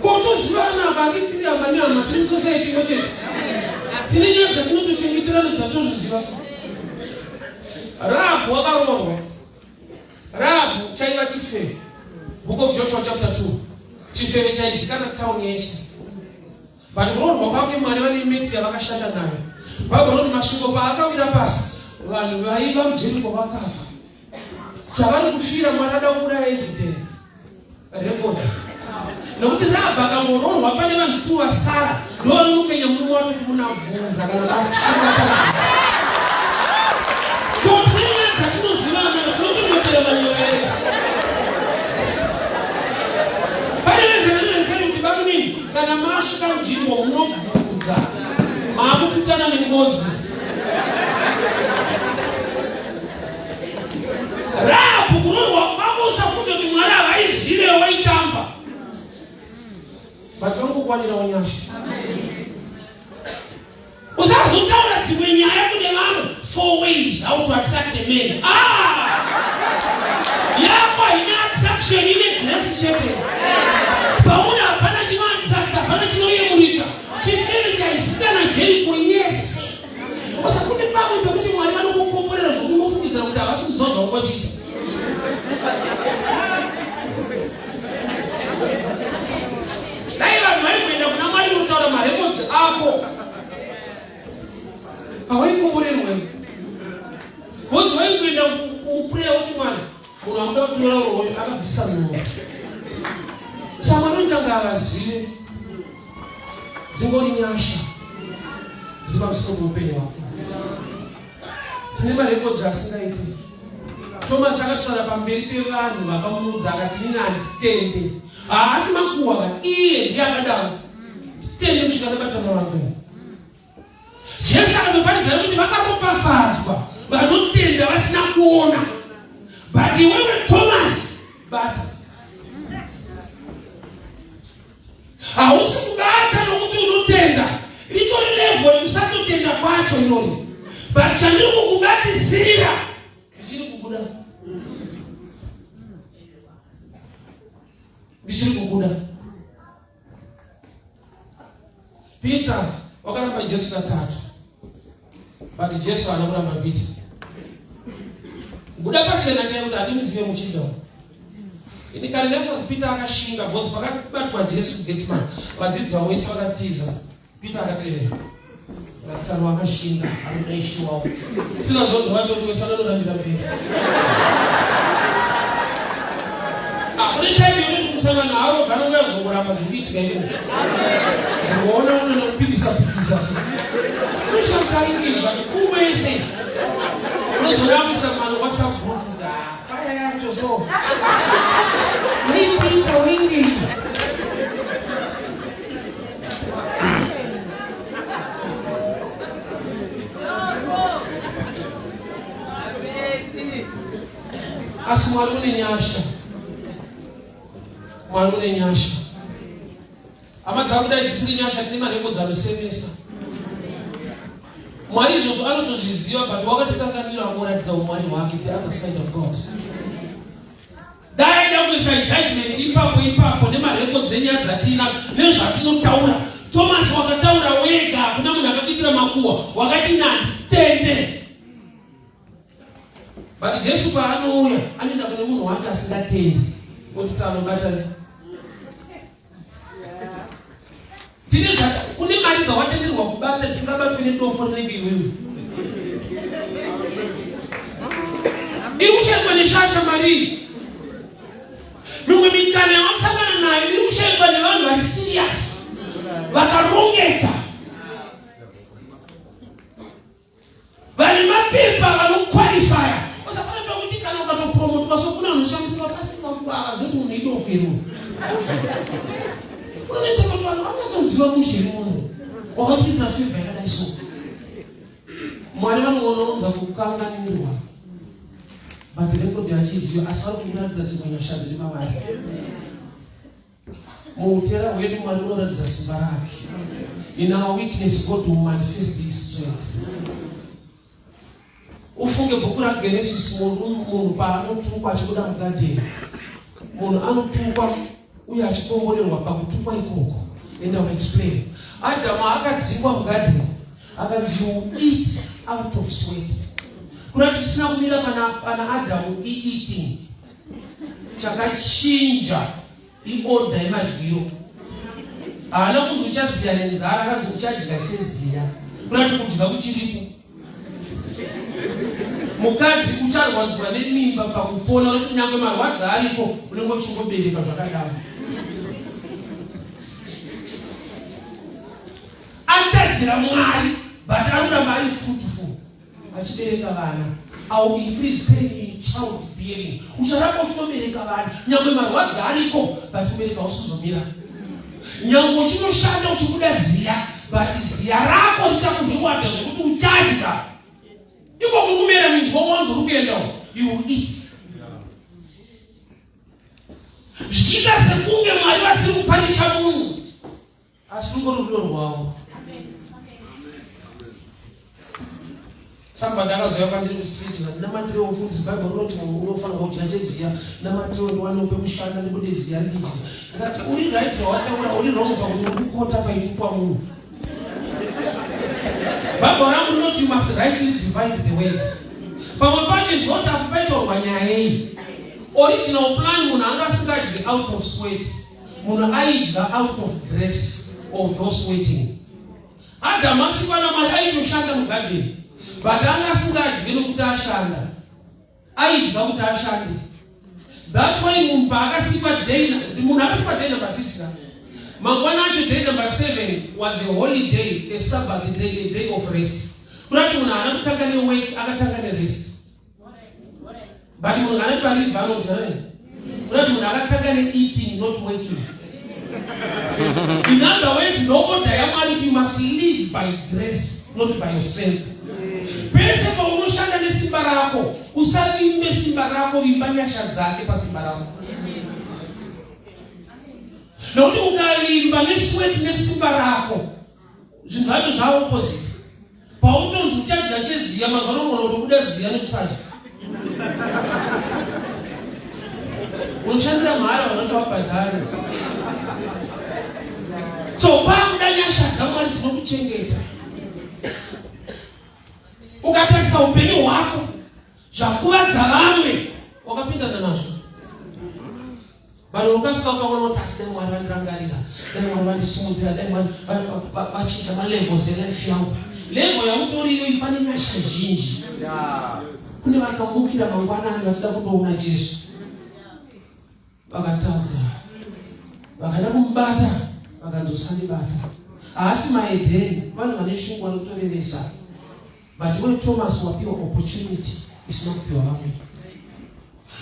S1: kotozivana vakitiri hama nehama, tiri musociety imwe chete, tine nyaya dzatinotochengeterana dzatozviziva. Rahabhu wakaroorwa. Rahabhu chaiva chifeve. Book of Joshua chapter 2, chifeve chaizikana town yese, but kuroorwa kwake Mwari vane metsi yavakashanda nayo. Bhaibheri rinoti masvingo paakawira pasi, vanhu vaiva muJeriko vakafa. Chavari kufira, Mwari ada kuuraya evidence record, nokuti Rahabhu akangoroorwa, pane vanhu tu vasara ndovanonopenya murume wacho kuti munabvunza kana vasvika. Topenya dzatinozivana, tinochengetera manyaya edu. Pane vezveneseri kuti bamunini, kana masvika nzvimbo munobvunza, maakututana nengozi. Rahabhu kuroorwa kwako, usafunge kuti Mwari havaizive waitamba.
S2: Vanokuwanirawo nyasha.
S1: Usazotaura dzimwe nyaya kune vamwe. Four ways how to attract a man. Ah! Yako haina attraction, ine grace chete. Pauri hapana chinoattracta, hapana chinoyemurika. Chifere chaisika naJeriko yese. Usakune pamwe pekuti Mwari vanokukomborera zvokuti unofungidzira kuti havasi kuziva zvaunga uchiita. Dai vanhu vaimboenda kuna Mwari kunotaura marekodzi ako hawaikomborerwa because waingoenda kupreya kuti Mwari munhu amuda kutora uroyo akabvisa munhu saka Mwari unoita kunge havazive dzingori nyasha dziri pamusoro peupenyu hwako tine marekodzi asingaiti Thomas akataura pamberi pevanhu vakamuudza akati ini handitende haasi makuhwa ka iye ndiye akadaro tende kusvika ndabata mavanga Jesu akatoparidza kuti vakaropafadzwa vanotenda vasina kuona but iwewe Thomas bata hausi kubata nokuti unotenda ritori level yekusatotenda kwacho irori but chandiri kukubatisira ndichiri kubuda ndichiri kubuda
S2: Peter wakaramba Jesu katatu but Jesu haana kuramba Peter kubuda pachena chaiyo kuti handimuzive muchinda ini kare ndafunga kuti Peter akashinga because pakabatwa Jesu kuGetsemane vadzidzi vamwe vese vakatiza Peter akatevera Vatsano akashinga anoda ishe wavo sina zvondo vacho kuti wese anonorambira mberi ah, kune time yekuti kusangana havo vanouya kuzongoramba zviri kuitika izvo ngoona unoenda kupikisa pikisa so unoshangaingi zvake kumwese unozoramisa mano whatsapp group kuti ah, faya yacho so neipita wingi Asi Mwari une nyasha, Mwari une nyasha. Hama dzangu, dai dzisiri nyasha, tine marekodzi anosemesa. Mwari izvozvo anotozviziva, but wakatokanganwira angoratidza umwari hwake, the other side of God. Dai aida kuisa judgment ipapo ipapo nemarecords nenyaya dzatina nezvatinotaura. Thomas wakataura wega, hakuna munhu akakuitira makuhwa, wakati nandi tende. But Jesu paanouya anoenda kune munhu wacho asingatendi oti tsano batani. Tine zvaka kune mari dzawatenderwa kubata dzisingabatwi nedofo rinenge iwewe. Iri kushaikwa neshasha mari iyi. Mimwe mikana yawasangana nayo iri kushaikwa nevanhu vari serious vakarongeka. Vane mapepa vanokwalifaya. Usafanira kuti kana ukatopromotwa so kuna anoshandiswa pasi makuva zvoti munhu idofu iri. Unonetsa kuti vanhu vanonyatsoziva mushe iri munhu. Wakakuitira favor yakadai so. Mwari vanoononza kukanganirwa. But record achiziva asi vari kuratidza dzimwe nyasha dziri mavari. Muutera hwedu Mwari unoratidza simba rake. In our weakness God will manifest his strength. Ufunge bhuku raGenesis, munhu paanotukwa achibuda mugadheni, munhu anotukwa uye achikomborerwa pakutukwa ikoko. And I will explain. Adamu akadzingwa mugadheni akanzi you eat out of sweat. Kuna chisina kumira pana Adamu i-eating chakachinja iodha yemadyiro haana kunzi uchaziya nenzara akanzi uchadya cheziya kurati kudya kuchiripo mukadzi ucharwadzwa nemimba pakupona nokuti nyangwe marwadzo aripo unenge uchingobereka zvakadaro atadzira mwari but anoramba ari fruitful achibereka vana I will increase pain in child bearing. Ucharamba uchitobereka vana nyangwe marwadzo ariko but kubereka usizomira. Nyangwe uchitoshanda uchibuda ziya but ziya rako richakureward zvekuti uchadya. Iko kukumera minzwa wanzo uri kuenda you will eat. Zvichiita sekunge Mwari vasiri kupanicha munhu.
S1: Asi rungori rudo rwavo. Somebody akazouya kwandiri kustreet vakati namatirewo mufundisi Bible rinoti munhu unofanirwa kudya cheziya namatirewo ndiwanewo pekushanda ndibude ziya ndidye. Ndikati uri right zvawataura uri wrong pakuti uri kukota paitukwa munhu. Bible rangu rinoti you must rightly divide the word. Pamwe pacho is not apo paitaurwa nyaya yei. Original plan munhu anga asingadyi out of sweat. Munhu aidya out of grace although sweating. Adamu asikwa naMwari aitoshanda mugadheni but anga asingadye nokuti ashanda, aidya kuti ashande. That's why munhu paakasikwa day, munhu akasikwa day number 6 ka mangwana acho day number 7 was a holiday, a sabbath day, a day of rest. Kurati munhu haana kutanga nework, akatanga nerest. But munhu anoti parivha anodya nei? Kurati munhu akatanga neeating not working. In other words, no order yaMwari kuti you must live by grace not by your strength. Pese paunoshanda nesimba rako, usavimbe simba rako, vimba nyasha dzake pasimba rako. Nokuti ukavimba nesweat nesimba rako, zvinhu zvacho zvaopposite. Pautonzi uchadya cheziya mazuva ano unogona kutobuda ziya nekusadya. Unoshandira mahara vanhu vacho vabhadhare. So pakuda nyasha dzaMwari dzinokuchengeta. Ukatarisa upenyu hwako zvakuvadza vamwe wakapindana nazvo. Vanhu vokasika ukaona kuti asi dai Mwari vandirangarira, dai Mwari vandisimudzira, dai Mwari vachinja malevels elife yangu. Level yautori iyoyi pane nyasha zhinji. Kune vakamukira mangwanani vachida kundoona Jesu, vakatadza, vakada kumubata, vakanzi usandibata. Haasi maedheni, vanhu vane shungu vanotoreresa. But iwe Thomas wapiwa opportunity isina kupiwa vamwe.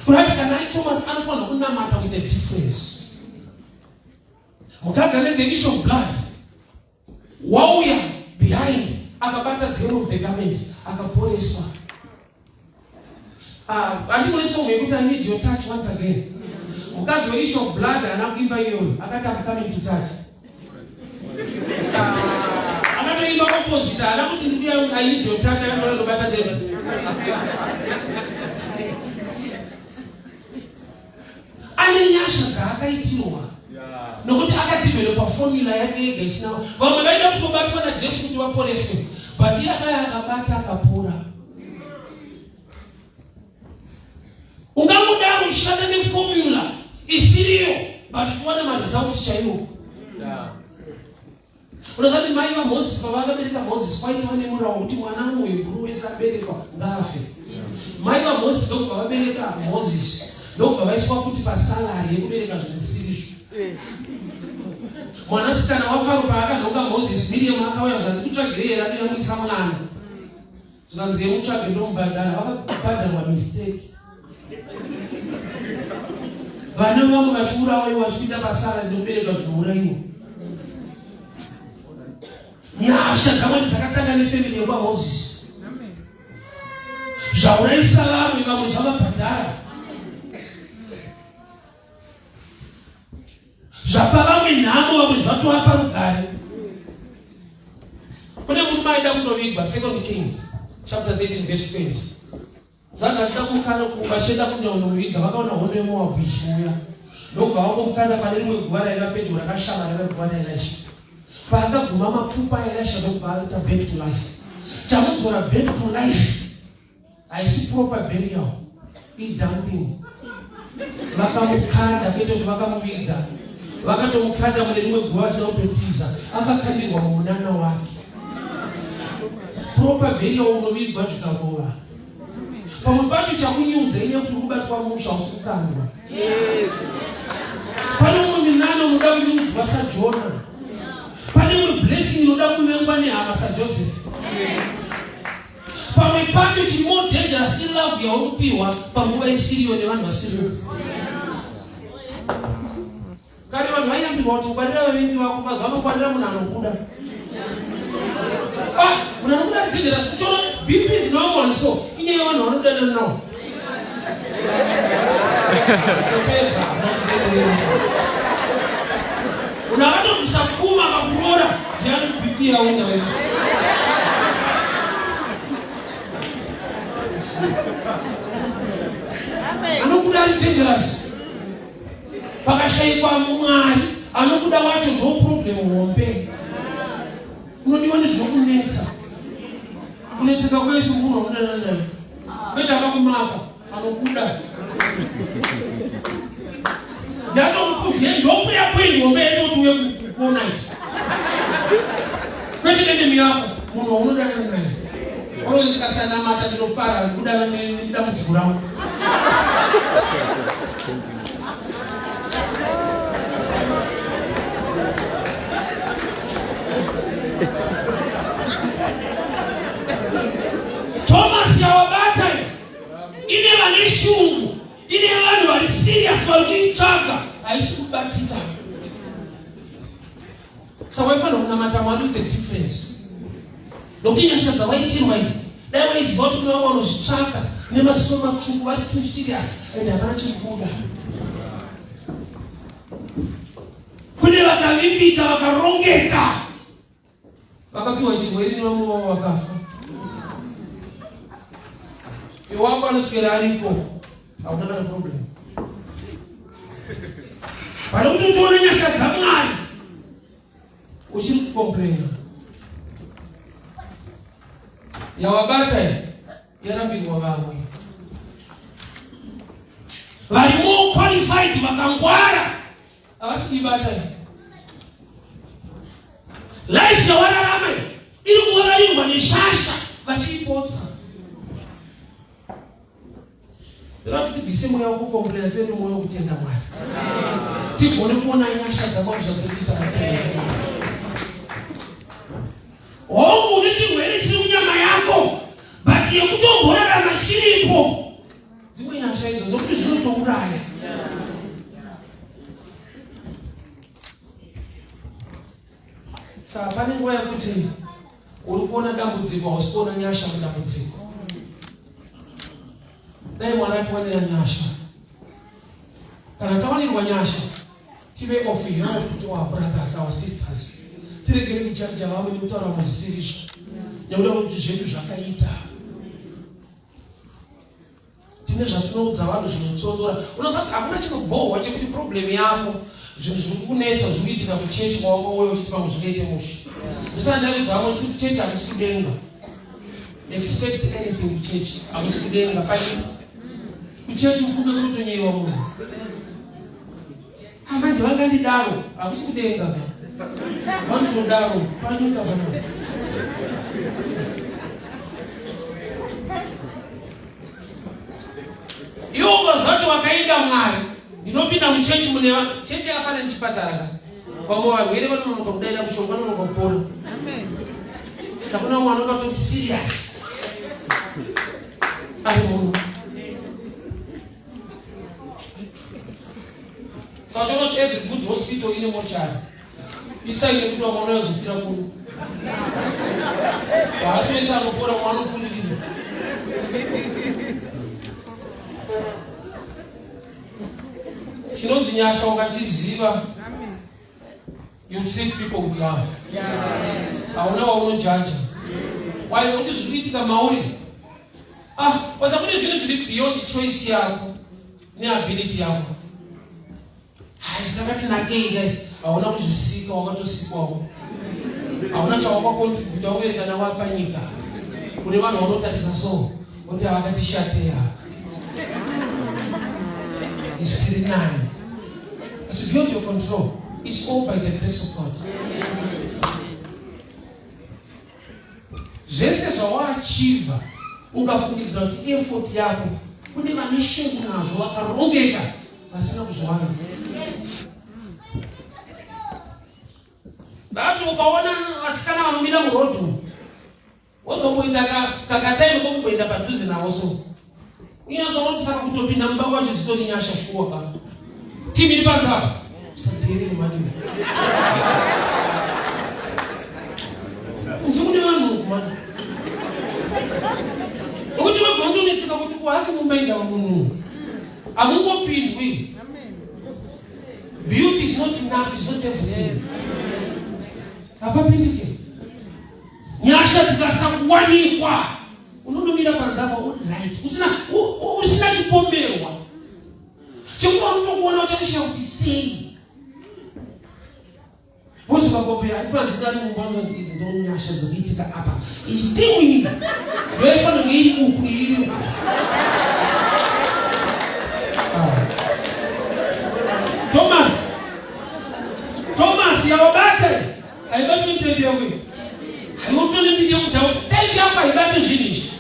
S1: Kurati kana ari Thomas anofanira kunamata with a difference. Mukadzi ane the issue of blood wauya behind akabata the hem of the garment akaporeswa. Ah, andimune song yekuti I need your touch once again. Mukadzi we issue of blood haana kuimba iyoyo, akati I'm coming to touch. Ah, akatoimba opposite, haana kuti ndikuya I need your touch, akatoona ndobata ndega. Ane nyasha dzaakaitirwa nokuti akadevelopa formula yake yega isina vamwe vaida kutobatwa naJesu kuti vaporeswe, but iye akaya akabata akapora. Ungangodaro uchishanda neformula isiriyo but uchiwana maresults chaiwo. Unozati mai vaMoses pavakabereka Moses kwaitova nemurawo wekuti mwana muHebhuru wese aberekwa ngaafe. Mai vaMoses ndokubva vabereka Moses ndokubva vaiswa futi pasalari yekubereka zvinhu zvisiri izvo. Mwanasikana waFaro paakanhonga Moses, Miriam akauya zvanzi kutsvagirei here andinamwisa mwana. Zvikanzi yemutsvage ndomubhadhara vakabhadharwa mistake. Vana vamwe vachiurawa ivo vachipinda pasara ndinobereka zvinourayiwa. Nyasha dzamwari dzakatanga nefamily yekwaMoses. Zvaurayisa vamwe vamwe zvavabhadhara. Zvapa vamwe nhamo vamwe zvatovapa rugare. Kune murume aida kundovigwa Second Kings chapter 13 verse 20. Zvanzi achida kumukana vachienda kundomuviga vakaona hondo yeMoabhu ichiuya. Ndokubva vangomukanda pane rimwe guva raiva pedyo rakashama raiva guva raElisha. Paakaguma mapfupa aElisha ndokubva aita back to life. Chamudzora back to life haisi proper burial, idumping. Vakamukanda kwete kuti vakamuviga, vakatomukanda mune rimwe guva vachida kutotiza, akakandirwa mumunana wake. Proper burial unovigwa zvikarova. Pamwe pacho chakunyudza inyaya kuti uri kubatwa musha usi kukandwa. Pane umwe minana unoda kunyudzwa saJona. Pane imwe blessing inoda kuvengwa nehama saJoseph. Pamwe pacho chiri more dangerous ilove yauri kupiwa panguva isiriyo nevanhu vasiriyo. Kare vanhu vaiyambirwa kuti ngwarira vavengi vako, mazuva ano ngwarira munhu anokuda. Ah, munhu anokuda ari dangerous. Uchiona BP is normal so inyaya yevanhu vanodanana nawo. Munhu akatobvisa pfuma akakurova.
S2: BP yaunayo. Anokuda ari dangerous. Pakashaikwa Mwari anokuda wacho ndo problem hombe. Unodiwa nezvinokunetsa. Kunetseka kwese munhu waunodana naye. Kwete akakumaka anokuda. Ndatokukudzei ndokuya kwenyu hombe yedu kuti uye kuona izvi. Kwete enemy yako munhu waunodana naye. Unoti ndikasanamata ndinopara kudana nedambudziko rangu. Thomas yawabata ine vane shungu, ine vanhu vari serious vari kuitsvaga, haisi kubatika. Saka waifanira kunamata Mwari with the difference. Nokuti nyasha dzawaitirwa idzi, dai waiziva kuti kune vamwe vanozvitsvaka nemaziso matsvuku vari too serious and havana chekubuda. Kune vakavimbika vakarongeka vakapiwa chirwere nevamwe vavo vakafa. Iwangu anoswera aripo, hauna kana problem. Pane kuti utione nyasha dzaMwari uchiri kukomplaina. Yawabata iyi yarambirwa vamwe vari more qualified vakangwara havasi kuibata iyi. Life yawararama iri kuvarairwa neshasha vachiipotsa. Ndoda kuti tibvise mweya wekukomplaina tive nemwoyo wekutenda Mwari. Tigone kuona nyasha dzaMwari zvadziri kuita muupenyu. Hongu une chirwere chiri munyama yako but yekutomborarama chiripo. Dzimwe nyasha idzo ndokuti zvinotouraya. Saka pane nguva yekuti uri kuona dambudziko hausi kuona nyasha mudambudziko. Dai Mwari atiwanira nyasha. Kana tawanirwa nyasha, tive of help to our brothers, our sisters. Tiregere kujaja vamwe nekutaura vamwe zvisiri nekuda kwekuti zvedu zvakaita. Tine zvatinoudza vanhu zvinotsondora. Unoziva kuti hakuna chinobhohwa chekuti problem yako zvinhu zviri kukunetsa zviri kuitika kuchechi kwawanga uye uchiti pamwe zvingaite mushe. Ndisati ndaudza vamwe kuti chechi hakusi kudenga. Expect anything kuchechi hakusi kudenga pane kuchechi ufunge kunotonyeyiwa munhu. Manje vangandidaro hakusi kudenga ka. Vanotodaro panyika pano. Iwo ukazoti wakainda Mwari, ndinopinda muchechi mune chechi yakafanana nechipatara ka. Vamwe varwere vanononoka kudaira mushonga vanonoka kupora. Amen. Saka kuna vamwe vanonga vatori serious. Ari munhu. Saka toona kuti every good hospital ine mochari. Isaine kuti vamwe vanozofira kuno. Haasi wese anopora mwana anopfuurira. Chinonzi nyasha ukachiziva you treat people with love. Hauna waunojaja. Why nokuti zviri kuitika mauri ah basa kune zvinhu zviri beyond choice yako neability yako haisi takati nakei guys hauna kuzvisika wakatosikwawo hauna chawakakontributa uye kana wapa nyika kune vanhu vanotarisa so kuti havakatishateya isiri nani It's beyond your control. It's all by the grace of God. Zvese zvawaachiva ungafungidzira kuti effort yako kune vane shungu nazvo vakarongeka vasina kuzviwana. Ndati ukaona vasikana vanomira muroad wozomboita kakataimi kokumboenda padhuze navo so unyatsoona kuti saka kutopinda mumba kwacho dzitori nyasha shuwa ka timu iri panze apa usateerere mani kunze kune vanhu uku mani nokuti vagondonetseka kuti kuhasi mumba indava munhu hamungopindwi beauty is not enough is not everything hapapindike.
S1: dzikasakuwanikwa unonomira panze apa uri right usina usina chipomerwa chekuti vanotokuona uchatoshaya kuti sei Vozovakombera ipazi tari mumba vanonzi idzi ndonyasha dzikuitika apa. Iyi timu iyi ndoifanira kunge iri uku iri uku. Ah. Thomas Thomas yawabata haibati mitendi yako iyi. Haiutone mbiri yekudhawa type yako haibati zvinhu izvi.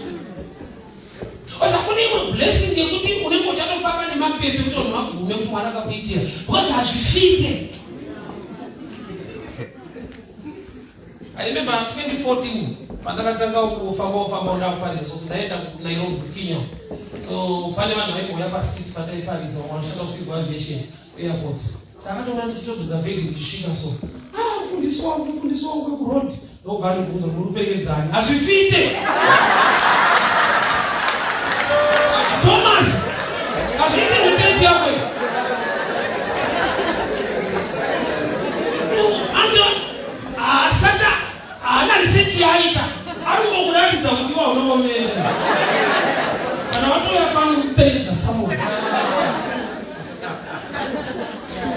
S1: Osa kune imwe blessing yekuti unenge uchatofamba nemapepe kuti vanhu vabvume kuti Mwari akakuitira because hazvifite. I remember 2014 pandakatanga kufamba kufamba ndakuparidza so ndaenda kuNairobi Kenya so pane vanhu vaimbouya pastreet pataiparidza vamwe vanoshanda kucivil aviation airport saka toona ndichitodzoza bhegi ndichisvika so ah mufundisi wangu mufundisi wangu wekuroad ndobva andibvunza kuti uripekedzani hazvifite thomas hazviite mutepi yako ando haasata haana research yaaita ari kungokuratidza kuti iwa unoomera kana watouya pano kuperekedza samuel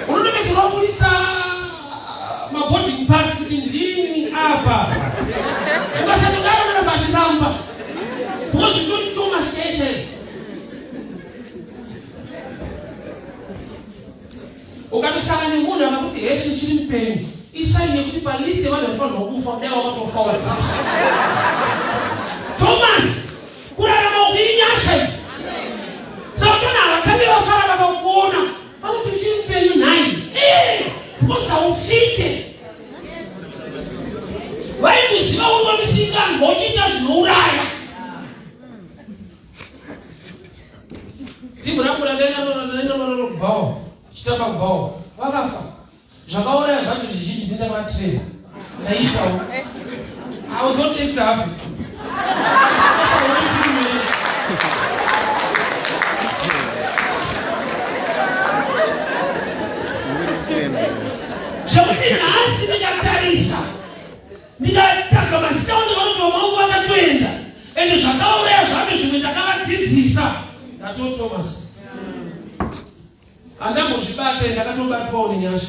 S1: unotopedzisira waburitsa maboarding pass kuti ndini apa ukasatodaro kana pachiramba because you Thomas chaichai ukatosangana nemunhu akakuti hesi uchiri mupenyu isaini yekuti palist yevanhu vanofanirwa kufa kudai wakatofawo Thomas kurarama uku inyasha idzi saka tona havatange vafara vakakuona vanoti uchiri mupenyu nhai eh, because haufite vaikuziva uri wamusinganzwa uchiita zvinouraya timu rangu randainanonanonano kubhawa chitamba kubhawa vakafa Zvakauraya zvacho zvizhinji ndindakatraina ndaiitawo. I was not actor happy. Zvekuti nhasi ndikatarisa ndikatanga mazita onde vanoti vamwe vangu vakatoenda ende zvakauraya zvacho zvimwe ndakavadzidzisa ndato Thomas Handambozvibata ndakatobatwawo nenyasha.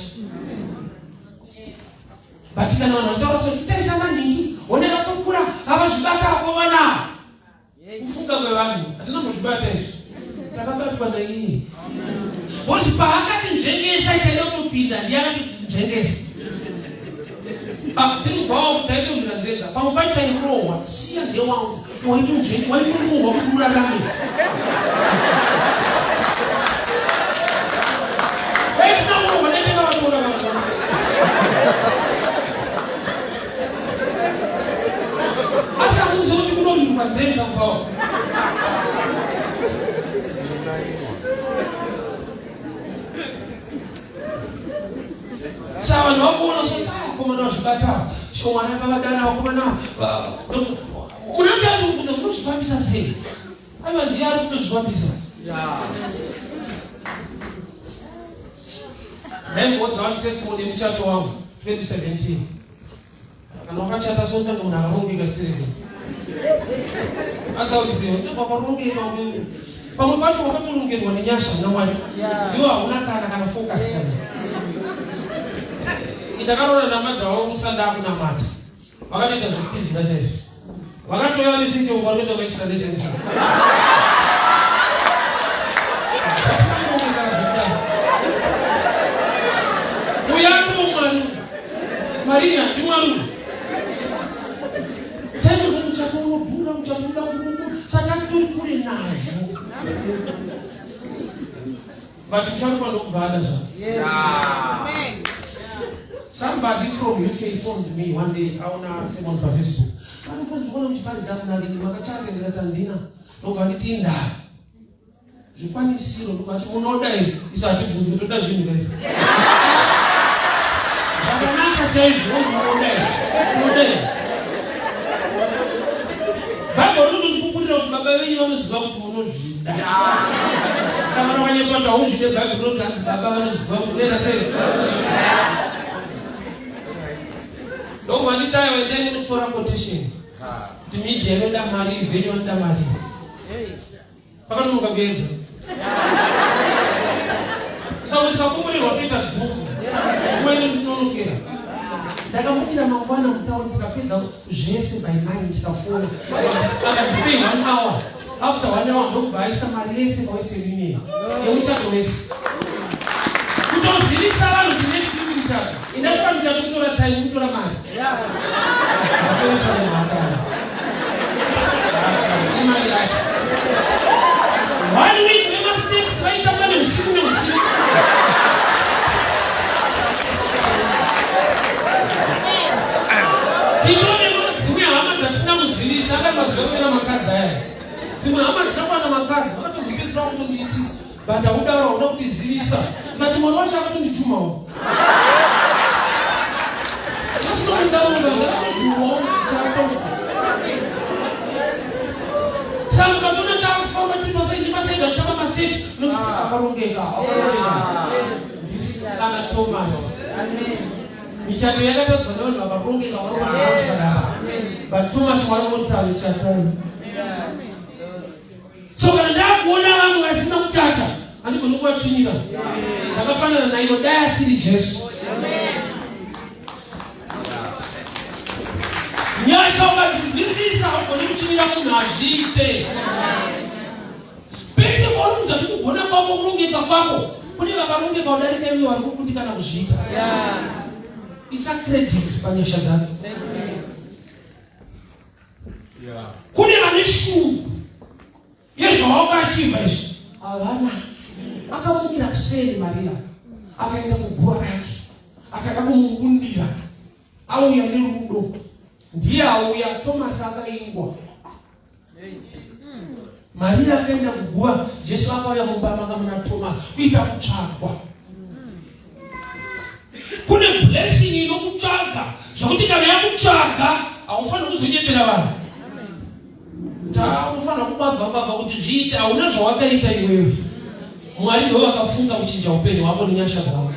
S1: But kana vanhu vachitaura so tarisa maningi one vatokura havazvibata akomana. Kufunga kwevanhu hatina kuzvibata izvi. Takabatwa naiye. Because paakati nzvengesa chaida kutopinda ndiye akati nzvengesa. Ah, tiri kubvawo kuti taitombira nzenza pamwe pacho tairohwa siya ndewangu waitorohwa kuti urarame dai tisina kurohwa dai tanga vatora vanhu asi hamuzivi kuti kunorirwa nzenza kubvawo Saka vanhu vakuona kuti ah, vakomana vazvibata shomwana yakavadana vakomana unenge ari kubvunza munozvifambisa sei aiwa ndiye ari kutozvifambisa ndaimboudza vanhu testimony yemuchato wangu 2017 Kana wakachata so unenge munhu akarongeka stereki. Asi hauziva unenge wakarongeka wewe. Pamwe pacho wakatorongerwa nenyasha naMwari. Iwe hauna kana kana focus kana. Ndakaroora namadha wangu musanda akunamata. Vakatoita zvekutizira chaizvo. Vakatouya vane singe uko vanoenda kuexplanation. Uya atomwari. Marina ndimwari uyu. Taita kuti muchato unodhura, muchato unoda kurungu, saka tori kure nazvo. But muchato ndokubva ada zvake. Amen. Somebody from UK phoned me one day, aona sermon pa Facebook. Anofunza kuona muchiparidza muna rini makachata ndikati handina. Ndobva nditi ndaa. Zvikwanisiro ndobva ati munoda here? Isu hatibvunzi toda zvinhu guys. Zvakanaka chaizvo munoda here? Munoda here? Bible rinotondipupurira kuti baba venyu vanoziva kuti munozvida. Saka kana wanyepa kuti hauzvide Bible rinoti hanzi baba vanoziva kuti unoita sei? Ndokubva nditaiwa endai munotora quotation. Kuti media inoda mari, venue vanoda mari. Pakanonoka kuedza. Saka tikakomborerwa toita dzungu. Nguva ino ndinonokera. Ndakamukira mangwana mutauni tikapedza zvese by 9 tikafona. Akandipei 1 hour. After 1 hour ndokubva aisa mari yese paWestern Union. Yemuchato wese. Kutozivisa vanhu kuti next week muchato. Indatora muchato kutora time kutora mari. Vatora time hakana. Imari yacho. One week vemasteps vaitamba neusiku neusiku. Titone dzimwe hama dzatisina kuzivisa akati mazuva kupera makadzi aya. Dzimwe hama dzina kuwana makadzi vakatozopedzisira kutonditi but haudaro hauna kutizivisa ndikati mwana wacho akatonditumawo saka ukatoona takufamba tiri pasaidi pasaidi atamba masteps akarongeka akarongeka ana Thomas michato yakatadzwa nevanhu vakarongeka varoaa but Thomas warongotsa michato. So kana ndakuona vamwe vasina kuchata handigoni kuvatsvinyira. Ndakafanana naivo dai asiri Jesu. Nyasha ukadzinzwisisa haugoni kuchinyira munhu hazviite. Pese paunofunga kuti kugona kwako kurongeka kwako kune vakarongeka kudarika iwe vari kukundikana kuzviita. Isa credit panyasha dzake. Kune vane shungu yezvawakachibva izvi havana. Akamukira kuseri Maria akaenda kuguva rake akada kumumbundira auya nerudo ndiye auya Thomas akaingwa Maria akaenda kuguva Jesu akauya mumba manga muna Thomas kuita kutsvagwa kune blessing inokutsvaga zvekuti kana yakutsvaga haufaniri kuzonyepera vanhu taunofanira kubavha bavha kuti zviite hauna zvawakaita iwewe mwari ndivo vakafunga kuchinja upenyu hwako nenyasha dzavo.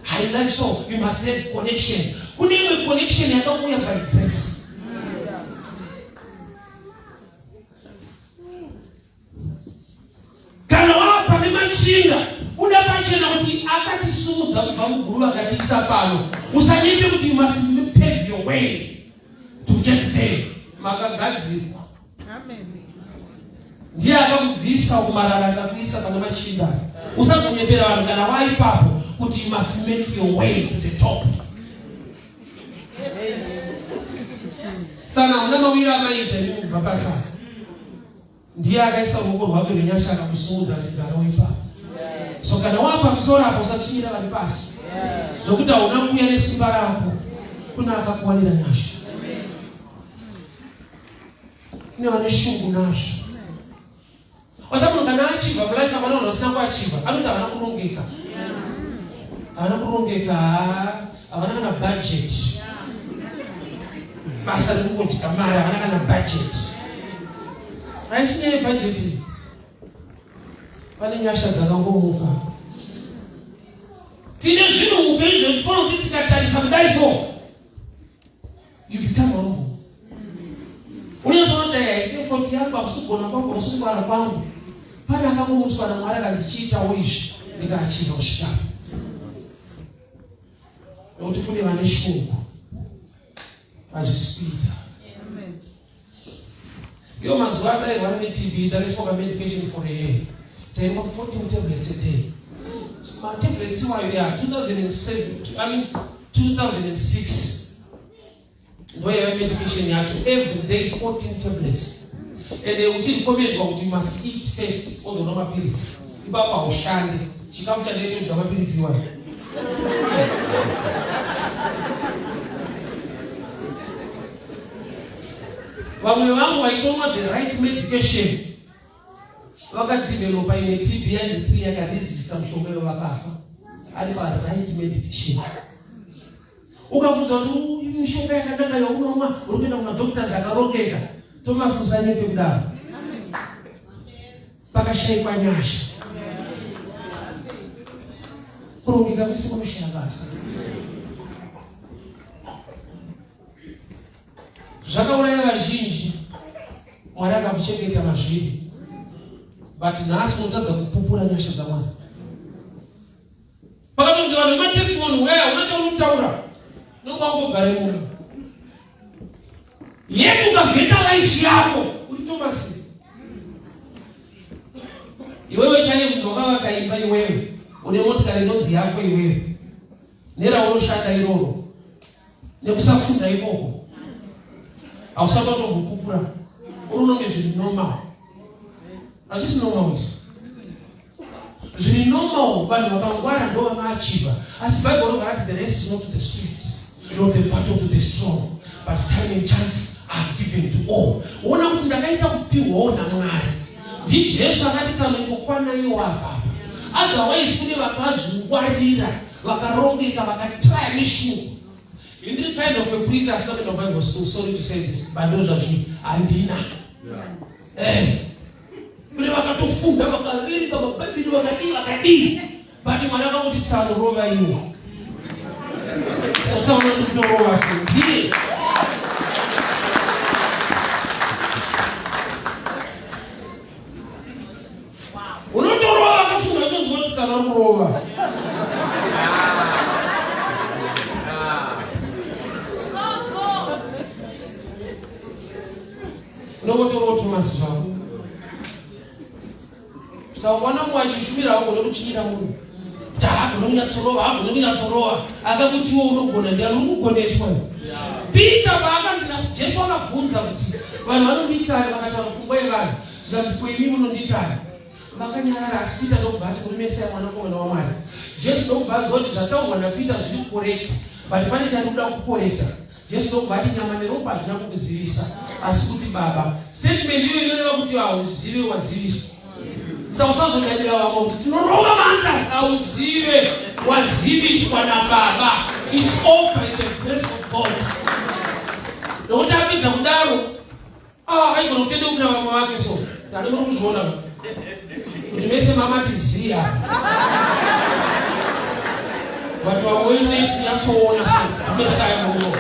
S1: I like so you must have connection. Kune imwe connection yakauya by grace. Kana wava pane machinda, buda pachena kuti akatisumudza kubva muguruva akatiisa pano. Usanyepe kuti you must pave your way to get there. Makagadzirwa. Ndiye akakubvisa kumarara akakuisa pane machinda. Usazonyepera vanhu kana waipapo kuti you must make your way to the top. Sana hauna mawiro amaita imi kubva pasa. Ndiye akaisa ruoko rwake rwenyasha akakusimudza kuti gara ipapo. So kana wapa musoro apo usachinyira vari pasi. Nokuti hauna kuuya nesimba rako. Kuna akakuwanira nyasha. Kune vane shungu nazvo. Wasa munhu kana achivha mulife havana vanhu vasina kuachivha anoti havana kurongeka. Havana kurongeka, havana kana budget. Basa riri kungodya mari, havana kana budget. Haisi nyaya yebudget. Pane nyasha dzakangomuka. Tine zvinhu muupenyu zvekufanira kuti tikatarisa kudai so you become humble. Unozoona kuti haisi effort yangu, hakusi kugona kwangu, hakusi kungwara kwangu. Pane akangomutswa naMwari akandichiitawo izvi ndikaachiva kusvika. Nokuti kune vane shungu hazvisi kuita. Iyo mazuva andairwara neTB ndakaiswa pamedication for a year. Taimwa 14 tablets a day. Matablets iwayo ya 2007, I mean 2006 ndo yaiva medication yacho every day 14 tablets and uchirecommendwa kuti you must eat first ozonwa mapiritsi ipapo haushande chikafu chandaite kudya mapiritsi iwayo. Vamwe vangu vaitonwa the right medication vakadevelopa imwe TB yanzi 3 yakaresista mushonga iyo vakafa ari pa right medication. Ukabvunza kuti mishonga yakanaka yaunomwa uri kuenda kumadoctors akarongeka, Thomas usanyepe kudaro. Pakashaikwa nyasha. Kurongeka kwese kunoshaya basa. Zvakauraya vazhinji, Mwari akakuchengeta mazviri, but nhasi unotadza kupupura nyasha dzaMwari. Pakatonzi vanhu vematestimony weya hauna chaunokutaura, unonga wangogara imomo. Yet ukavheta life yako uri Thomas. Iwewe chaiye kuti wakavaka imba iwewe, une motikari inonzi yako iwewe, neraunoshanda iroro, nekusafunda ikoko, hausati watombopupura, uri unonge zviri normal. Hazvisi normal izvi. Zviri normal vanhu vakangwara ndo vanoachiva, asi Bible robva rati the race is not to the swift nor the battle to the strong, but time and chance are given to all. Ona kuti ndakaita kupihwawo naMwari. NdiJesu akati tsanangokwana iwo apapa. Otherwise kune vakazvingwarira, vakarongeka, vakatraya mishungu. Ini ndiri kind of a preacher asina kuenda kuBible school, sorry to say this, but ndo zvazviri, handina. Eh. Kune vakatofunda vakaverenga mabhaibheri vakadii vakadii, but Mwari akakuti tsano rova iwo. Usaona ndikutorova so ndiye. Unotorova vakafunda utonzwa kuti tsano kurova. Unongotorova Thomas zvako. Saka ukaona mumwe achishumira haugone kuchinyira munhu. Kuti haagone kunyatsorova, haagone kunyatsorova. Akakutiwo unogona ndiani uri kugoneswa. Peter paakanzi Jesu akabvunza kuti vanhu vanondiitani vakataura pfungwa yevanhu zvikanzi ko imi munondiitani vakanyarara asi Peter ndokubva ati uri Mesiya mwanakomana waMwari. Jesu ndokubva aziva kuti zvataurwa naPeter zviri correct but pane chari kuda kukorekta. Jesu ndokubva ati nyama neropa hazvina kukuzivisa asi kuti Baba. Statement iyoyo inoreva kuti hauzive waziviswa. Saka usazodadira vamwe kuti tinorova maanswers, hauzive waziviswa naBaba. It's all by the grace of God. Nokuti apedza kudaro Ah, aigona kutendeukira vamwe vake so. Ndani muri kuzviona kuti mese mamati ziya. But vamwe wenyu nyatsoona so. Mesaya muno.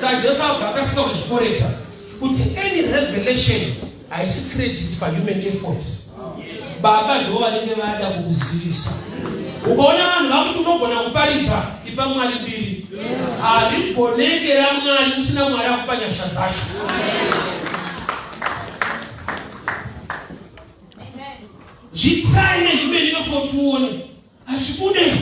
S1: Saka Jesu abva akasika kuzvikoreta kuti any revelation haisi credit pahuman effort. Baba ndivo vanenge vada kukuzivisa. Ukaona vanhu vakuti unogona kuparidza, ipa Mwari mbiri. Harigoneke raMwari usina Mwari akupa nyasha dzacho. Zvitsai nehuman effort uone hazvibude.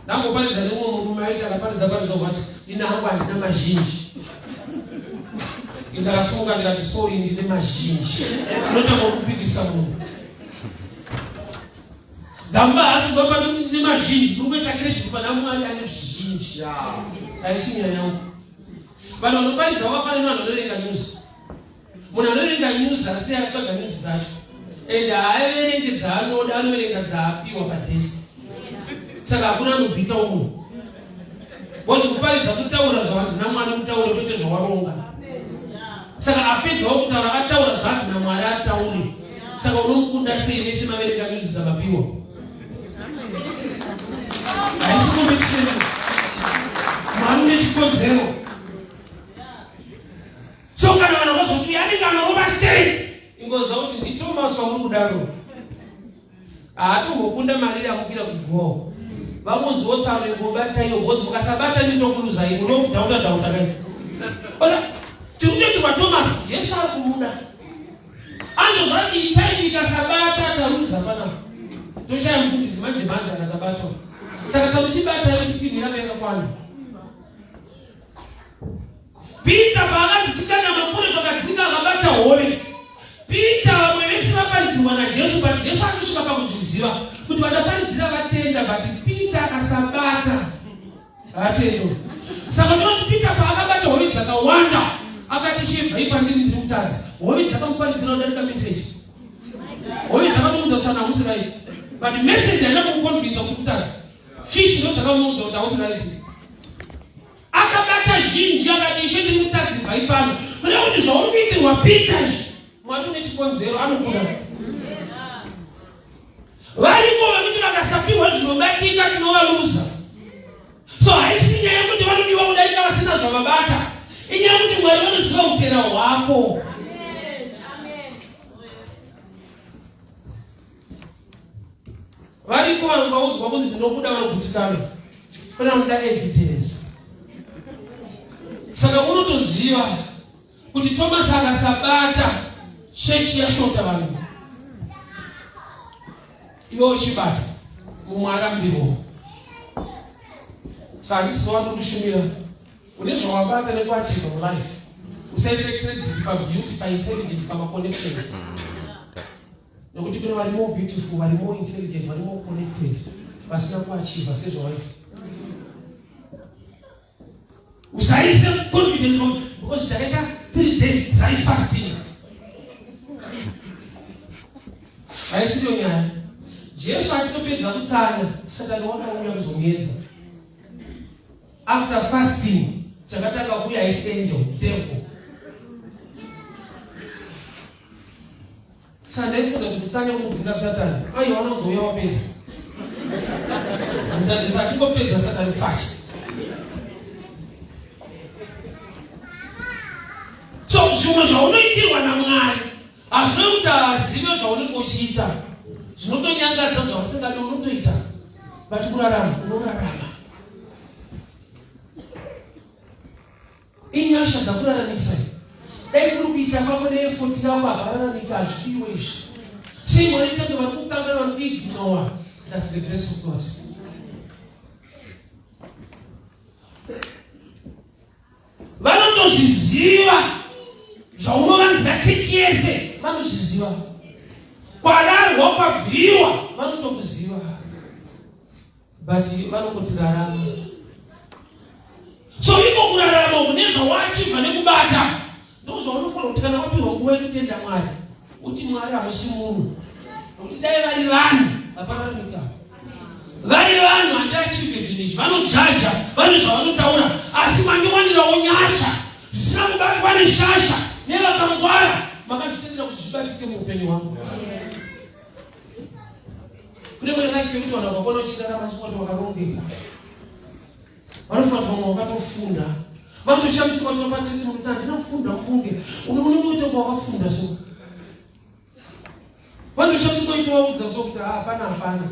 S1: Ndamboparidza nemumwe murume aiti akaparidza paridza kwati ini hangu handina mazhinji. Ndakasimuka ndikati sorry ndine mazhinji. Unotanga kupikisa munhu. Gamba haasi kubva pano ndine mazhinji. Tiri kuisa credit pana Mwari ane zvizhinji. Haisi nyaya yangu. Vanhu vanoparidza vakafanana nevanhu vanoverenga news. Munhu anoverenga news asi akatsvaga news dzacho and haaverenge dzaanoda, anoverenga dzaapiwa padesk. Saka hakuna anobhita umu. Because kuparidza kutaura zvavanzi naMwari utaure kwete zvawaronga. Saka apedzawo kutaura ataura zvaanzi naMwari ataure. Saka unomukunda sei mese maverenga news dzamapiwa? Haisi competition. Mwari une chikonzero. So kana vanhu vazoti anenge anorova sei, ingoziva kuti ndiThomas wamuri kudaro. Haatombokunda mari yamukira kugoho. Vamunziwo tsano ingobata iyo because mukasabata nditokuluzai munokudhauta dhauta kai. Osa tiri kutoitirwa Thomas Jesu ari kumuda. Anzo zvati itai ikasabata taruza panapa. Toshaya mufundisi manje manje akasabatwa. Saka tsamuchibata yekuti timu iramba yakakwana. Peter paakati chikanya mambure pakadzika akabata hove. Peter vamwe vese vaparidzirwa naJesu but Jesu anosvika pakuzviziva kuti vandaparidzira vatenda but Peter akasabata haatendo. Saka tinoti Peter paakabata hove dzakawanda akati shebvai pandiri ndiri kutadza. Hove dzakamuparidzira kudarika message. Hove dzakamuudza kuti hausi right. But message haina kumuconvinza kuti kutadza. Fish ndo dzakamuudza kuti hausi right. Akabata zhinji akati, Ishe ndiri mutadzi bvai pano. Kureva kuti zvauri kuitirwa Peter izvi, Mwari une chikonzero anokuda. Variko vekuti vakasapiwa zvinobatika tinovaluza. So haisi nyaya yekuti vanodiwa kudarika vasina zvavabata, inyaya yekuti Mwari vanoziva utera hwako. Variko vanhu vaudzwa kunzi tinokuda vanogutsikana, pane vanoda evidence. Saka unotoziva kuti Thomas akasabata chechi yashota vanhu, iwe uchibata mumwe arambirwa. Saka handisi watokushumira une zvawabata nekuachiva mulife. Usaise credit pabeauty, paintelligence, pamaconnections, nekuti kune vari more beautiful, vari more intelligent, vari more connected vasina kuachiva sezvawaita. Usaise confidence because takaita 3 days dry fasting. Haisiyo nyaya. Jesu achitopedza kutsanya, Satani wakauya kuzomuedza. After fasting, chakatanga kuuya haisi angel, devil. Saka ndaifunga kuti kutsanya kunodzinga Satani. Aiwa, anozouya wapedza. Jesu achingopedza Satani pfacha. So zvimwe zvaunoitirwa naMwari hazvina kuti haazive zvaunenge uchiita, zvinotonyangadza zvausingadi unotoita, but kurarama unorarama. Inyasha dzakuraramisa. Dai kuri kuita kwako neefoti yako akararamika hazvidiwe izvi. Sei Mwari tange vari kukangana vari kuignore. That's the grace of God. Vanotozviziva zvaunovanzira chechi yese vanozviziva. Kwararwa kwabviwa vanotokuziva. But vanongotirarama. So iko kurarama uku nezvawachibva nekubata ndozvaunofanira kuti kana wapiwa nguva yekutenda Mwari uti Mwari hamusi munhu, nokuti dai vari vanhu hapararamika. Vari vanhu handiachive zvinhu izvi, vanojaja, vane zvavanotaura, asi mandiwanirawo nyasha zvisina kubatwa neshasha nevakangwara, makazvitendera kuti zvibatike muupenyu hwangu. Kune mune life yekuti vanhu vakakona uchirarama sikuti wakarongeka, vanofunga kuti vamwe wakatofunda, vanotoshamisika kuti vapatisi mukuti handina kufunda mufunge unenge uite wakafunda so vanotoshamisika kuti vaudza so kuti hapana hapana,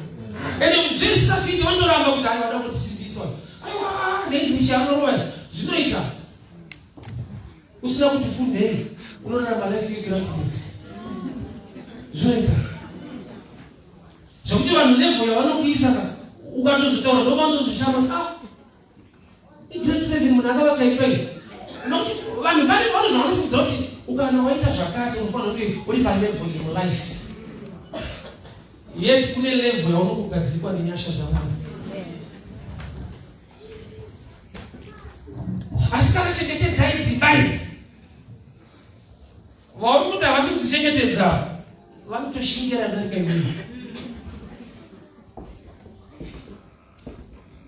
S1: ende zvisafiti vanotoramba kuti aiwa vada kutisimbisa, aiwa neenglish yanorova zvinoita usina kuti fundei unorarama life yegraduate zvinoita zvekuti vanhu level yavanokuisa ka ukatozotaura ndovanozoshama ah igrade 7 munhu akavaka imba iyi, nokuti vanhu pane vano zvavanofunga kuti ukana waita zvakati unofanira kuti uri palevel iri mulife, yet kune level yaunongogadzikwa nenyasha dzaMwari. Asi kana chengetedzai dzimba idzi, vauri kuti havasi kudzichengetedza vanotoshingira darika iwewe,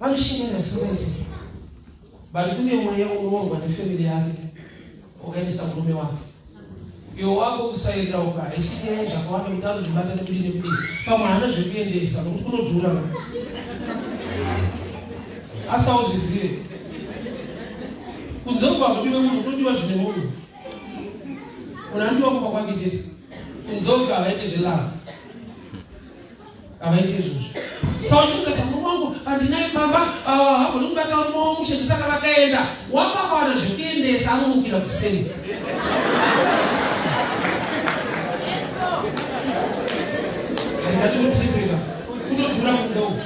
S1: vanoshingira singaiti. But kune mweya unoorwa nefamily yake wakaendesa murume wake, iwe wako kusairira uka haisi nyaya zvakawanda kuti anozvibata nekudii nekudii, pamwe haana zvekuendesa nokuti kunodhura, asi auzvizive kunze kubva kudiwe munhu kunodiwa zvine munhu, munhu anodiwa kumba kwake chete. Kunze uko havaite zvelove, havaite izvozvo. Saka uchifunga kuti murume wangu handinaye pamba, hagoni kubata murume wangu mushe, saka vakaenda wako akawana zvekuendesa anomukira kuseni. Handikatikutirika kunodhura kunze uku,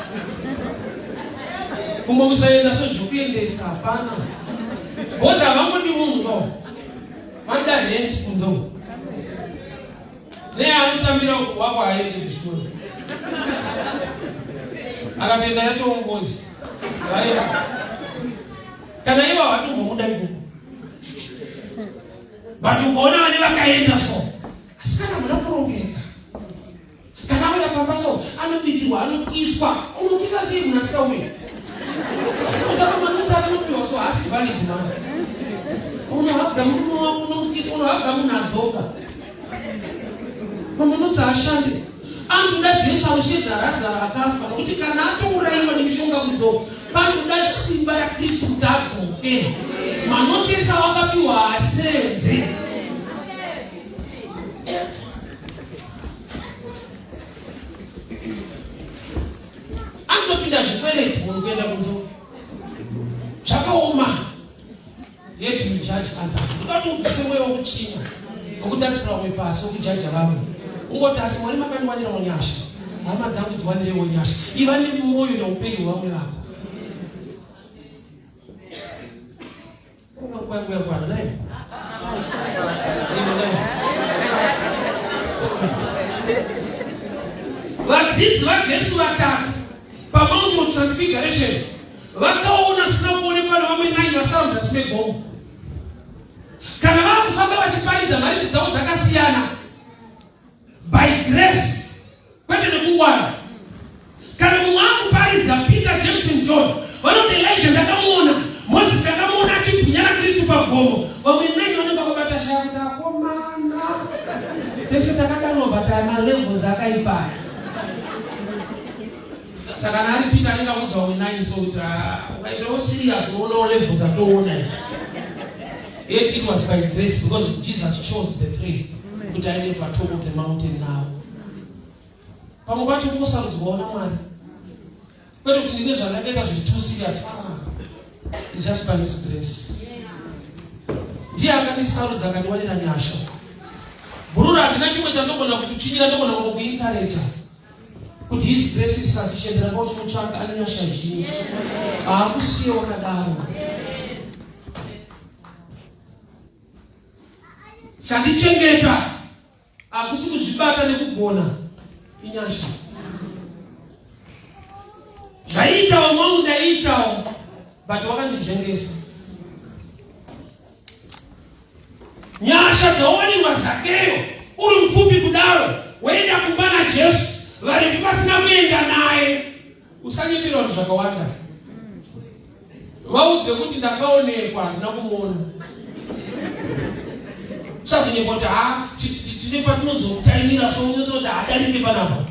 S1: kumwe kusaenda so zvekuendesa hapana, bhozi havangodi munhu no vanoda rent kunze uku, neanotambira wako haendi zvishuwa, akatoenda yatongozi vaenda kana ivo havatombomuda ikoko, but ukaona vane vakaenda so. Asi kana muna kurongeka, kana auya pamba so anobikirwa, anokiswa. Unokisa sei munhu asingauyi? Usakamanutsa anopiwa so haasi valid manje. Unohabga murume wako, unomukisa, unohabga munhu adzoka, mamunutsa ashande. Anotoda Jesu anoshedza Razaro akafa, nokuti kana atourayiwa nemishonga kudzoka. Panoda simba raKristu kuti adzoke. Manotisi awakapiwa haasenze. Anotopinda zvikwereti munhu kuenda kunze. Zvakaoma. Yet you judge others. Ukati ubvise mweya wekutsvinya, wekutarisira vamwe pasi, wekujaja vamwe. Ungoti asi Mwari makandiwanirawo nyasha. Hama dzangu dziwanirewo nyasha. Iva nemwoyo neupenyu hwevamwe vako. Nguva yangu yakwana naye. Vadzidzi vaJesu vatatu paMount of Transfiguration vakaona zvisina kuonekwa nevamwe nai vasara muzasi megomo. Kana vakufamba vachiparidza mharidzo dzavo dzakasiyana by grace kwete nekungwara. Kana mumwe akuparidza Peter, James and John vanoti Elijah ndakamuona, Moses ndakamuona achibwinya naKristu pagomo. Vamwe nai vanenge vakabata shaya kuti akomana tese takadanwa but aya malevels akaipaya. Saka kana ari Peter anenge audza vamwe nai so kuti ah, ukaitawo serious unoonawo level dzatoona izvi. Yet it was by grace because Jesus chose the three kuti aende patop of the mountain now. Pamwe pacho kunosarudzwawo naMwari. Kwete kuti ndine zvandakaita zviri too serious. Ah, it's just by his grace. Ndiye akandisarudza akandiwanira nyasha. Bhururu handina chimwe chandogona kukuchinyira ndogona kungokuencourager. Kuti his grace is sufficient ramba uchimutsvaka ane nyasha zhinji. Haakusiye wakadaro. Chandichengeta hakusi kuzvibata nekugona inyasha. Zvaiitawo mwangu ndaiitawo but wakandijengesa. Nyasha dzawawanirwa Zakeyo uri mupfupi kudaro woenda kumba naJesu varefu vasina kuenda naye. Usanyepera vanhu zvakawanda. Vaudze kuti ndakaonekwa handina kumuona. Usazonyepa kuti ha tine patinozokutaimira so unototi hadarike panapa.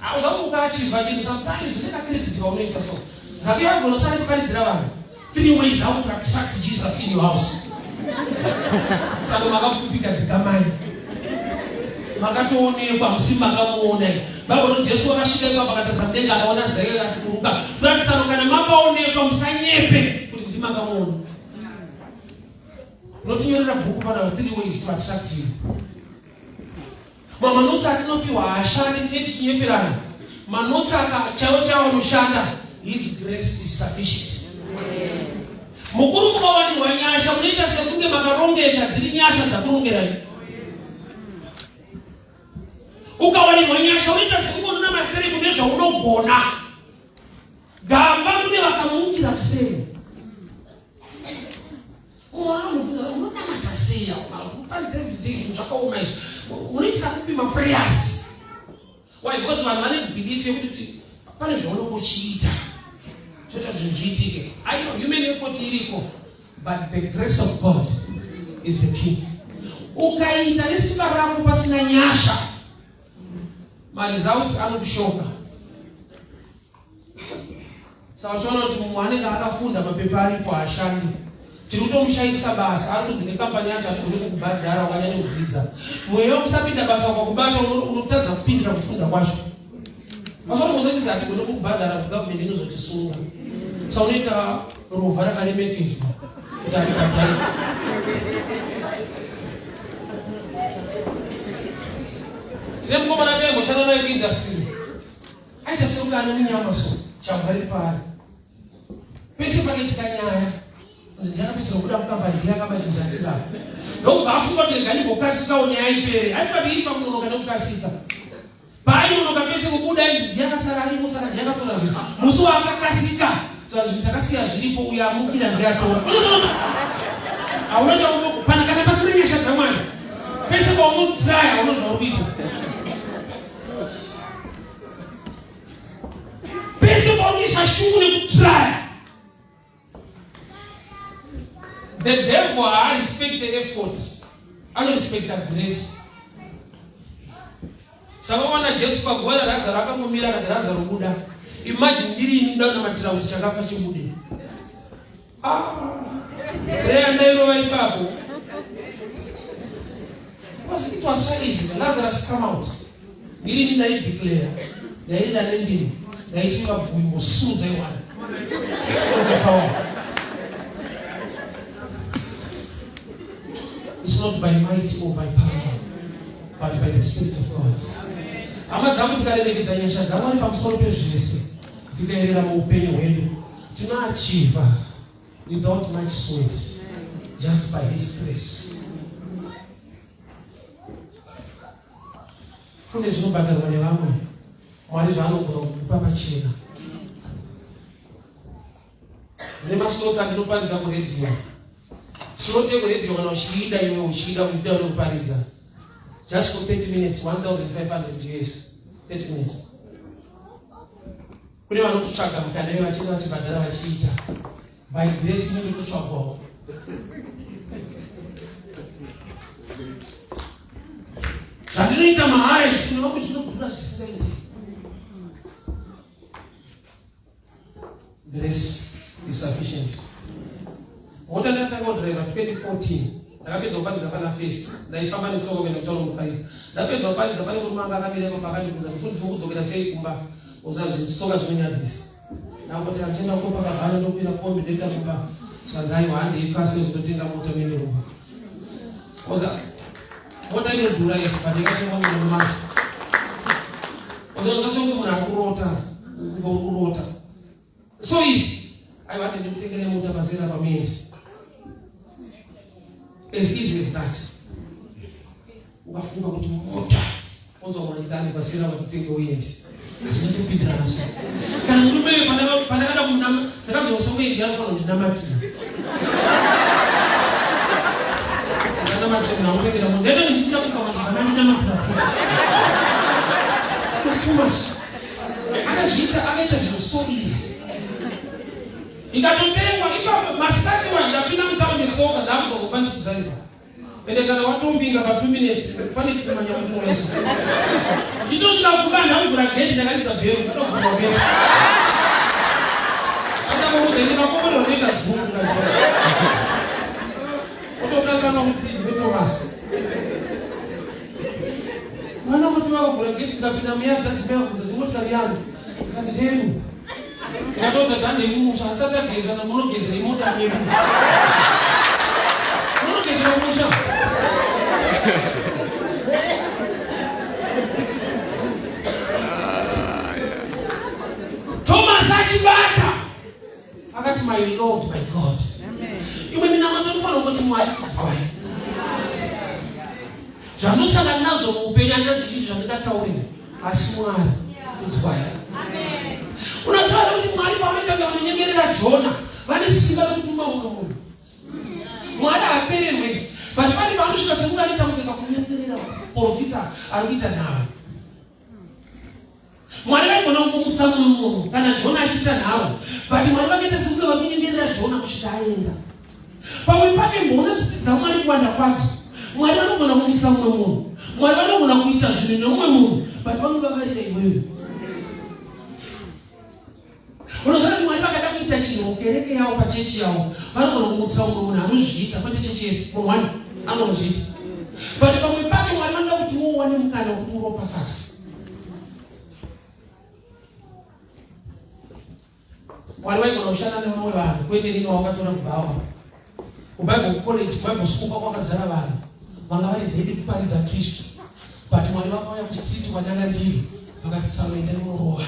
S1: Hauzamuka achivha chinhu sometimes une kacredit kaunoita so. Zake yako unosara kuparidzira vanhu. Three ways how to attract Jesus in your house. Saka makapfupika dzikamai. Makatoonekwa musi makamuona. Bible rinoti Jesu wakasvika ipapo akatarisa mudenga akaona zake akati kuruka. Kuratidza kana makaonekwa musanyepe kuti ndimakamuona. Unotinyorera bhuku pana three ways to attract you. Mamanotsi atinopiwa haashandi, tinenge tichinyeperana. Manotsi aka chaiwo chaiwo anoshanda. His grace is sufficient. Mukuru mukawanirwa nyasha munoita sekunge makarongeka, dziri nyasha dzakurongerai. Ukawanirwa nyasha unoita sekunge unona masere kune zvaunogona. Gamba kune vakamukira kuseri. Unonamata sei? Unoparidza everyday zvinhu zvakaoma izvi. Unoitira kupi maprayers? Why? Because vanhu vane belief yekuti pane zvaunenge uchiita zvoita zvinhu zviitike. I know human effort iriko, but the grace of God is the key. Ukaita nesimba rako pasina nyasha, maresults anokushoka. Saka uchiona kuti mumwe anenge akafunda mapepa aripo haashandi. Tiri kutomushaisa basa, ari kunzi nekambani yacho hatigone kukubhadhara wakanyanya kudzidza. Mweya wekusapinda basa ukakubata unotadza kupindira kufunda kwacho. Mazuva ano hatigone kukubhadhara kuti government inozotisunga. Saka unoita rovha rakaremekedzwa kuti atibhadhare. Tine mukomana taimboshanda naye kuindustry. Aita sekunge ane munyama so chambwa riri paari. Pese pakaitika nyaya ndakapedzisira kubuda mukambani ndiye akaba chinhu chandinavo. Ndokubva afunga kuti rega ndimbokasikawo nyaya ipere. Aifunga kuti iri pakunonoka nekukasika. Paainonoka pese kubuda ainzi ndiye akasara arimo saka ndiye akatora zvinhu. Musi waakakasika zvinhu takasiya zviripo uyo amukira ndiye atora. Hauna chaunopana kana pasina nyasha dzaMwari. Pese paunotraya hauna zvauri kuita. Pese paunoisa shungu nekutraya the devil haarespecte effort anorespecta grace. Saka vawana Jesu paguva raRazaro akangomira akati Razaro buda. Imagine ndiri ini kuda kunamatira kuti chakafa chibude. Ah, reya ndairova ipapo. Because it was so easy. Lazarus come out. Ndiri ini ndaideclare. Ndaida nendimi. Ndaiti vabvumi ngosudza iwana. Power. It's not by might or by power, but by the Spirit of God. Hama dzangu tikaremekedza nyasha dzaMwari pamusoro pezvese dzikaerera muupenyu hwedu tinoachiva without much sweat just by his grace. Kune zvinobhadharwa nevamwe Mwari zvaanogona kukupa pachena. Ndine maslots andinoparidza kuredhiyo. Slot yekuredhiyo kana uchiida iwe uchiida kuida unokuparidza. Just for 30 minutes, 1500 US. 30 minutes. Kune vanototsvaga mukana iwe vachienda vachibhadhara vachiita. By grace inenge kutsvagwawo. Zvandinoita mahara izvi kune vamwe zvinodhura zvisingaiti. Grace is sufficient. Mota ndakatanga kudriver 2014 ndakapedza kuparidza pana first ndaifamba netsoka kuenda kutaura muparidza ndapedza kuparidza pane murume anga akamira ipapo akandibvunza mufundisi wokudzokera sei kumba uzanzi tsoka zvinonyadzisa ndangoti achienda kukopa kabhana ndokwira kombi ndoenda kumba zvanzi aiwa handei kwase kutotenga mota mene kumba oza mota inodhura yes but ingatengwa munhu masa oza ungasonge munhu ari kurota kurota so easy aiwa hande ndikutengere mota pazera pamiendi as easy as that ukafunga kuti mota onzwa mwanitani pasina kuti tenge uende zvinotopindirana so kana murume uyo pandakada kumunama ndakanzwa songo iyi anofanira kundinamatira ndanamatira munhu akutengera munhu ndaita ndichichakuka vanhu vanandinamatira futi too much akazviita akaita zvinhu so easy ikatotengwa ipapo masikati wanje ndapinda mutaundi tsoka ndakuzwa kuba ndichidriver Ende kana watombinga pa 2 minutes pane kitu manya kuti unoisa. Chitosvika kumba ndakuvhura gate ndakaridza bhero ndakavhura bhero. Akamuudza ende makomborero unoita dzungu kacho. Otokanganwa kuti ndiwe Thomas. Mwana kuti vakavhura gate tikapinda muya tadzimai vakubvunza kuti motikari yangu. Ndikati ndeyenu. Ndakatoudza kuti handei kumusha asati ageza munogeza imota medu. Munogeza kumusha. Thomas achibata akati my Lord my God. Imwe minamato inofanira kuti Mwari kudzwai. Zvanosangana nazvo muupenyu handina zvizhinji zvandingataurira asi Mwari kudzwai. Unoziva here kuti Mwari pavanoita kunge vanonyengerera Jona vane simba rekutuma mumwe munhu. Mwari haapererwe but pane paanosvika sekunge anoita kunge kakunyengerera profita ari kuita nharo. Mwari vaigona kumutsa mumwe munhu kana Jona achiita nharo, but Mwari vakaita sekunge vakunyengerera Jona kusvika aenda. Pamwe pacho imboona tsitsi dzaMwari kuwanda kwadzo. Mwari vanogona kumutsa mumwe munhu, Mwari vanogona kuita zvinhu nemumwe munhu, but vanovavarira iwewe. Unoziva kuti Mwari vakada kuita chinhu mukereke yavo pachechi yavo, vanogona kumutsa mumwe munhu anozviita, kwete chechi yese, munhu wani anozviita. But pamwe pacho Mwari vanoda kuti uwane mukana wekuti uropafadzwe. Mwari vaigona kushanda nevamwe vanhu kwete inini wakatora kubhawa. KuBible college, kuBible school kwakazara vanhu vanga vari ready kuparidza Kristu. But Mwari vakauya kustreet kwandanga ndiri vakati tsano endai munorova.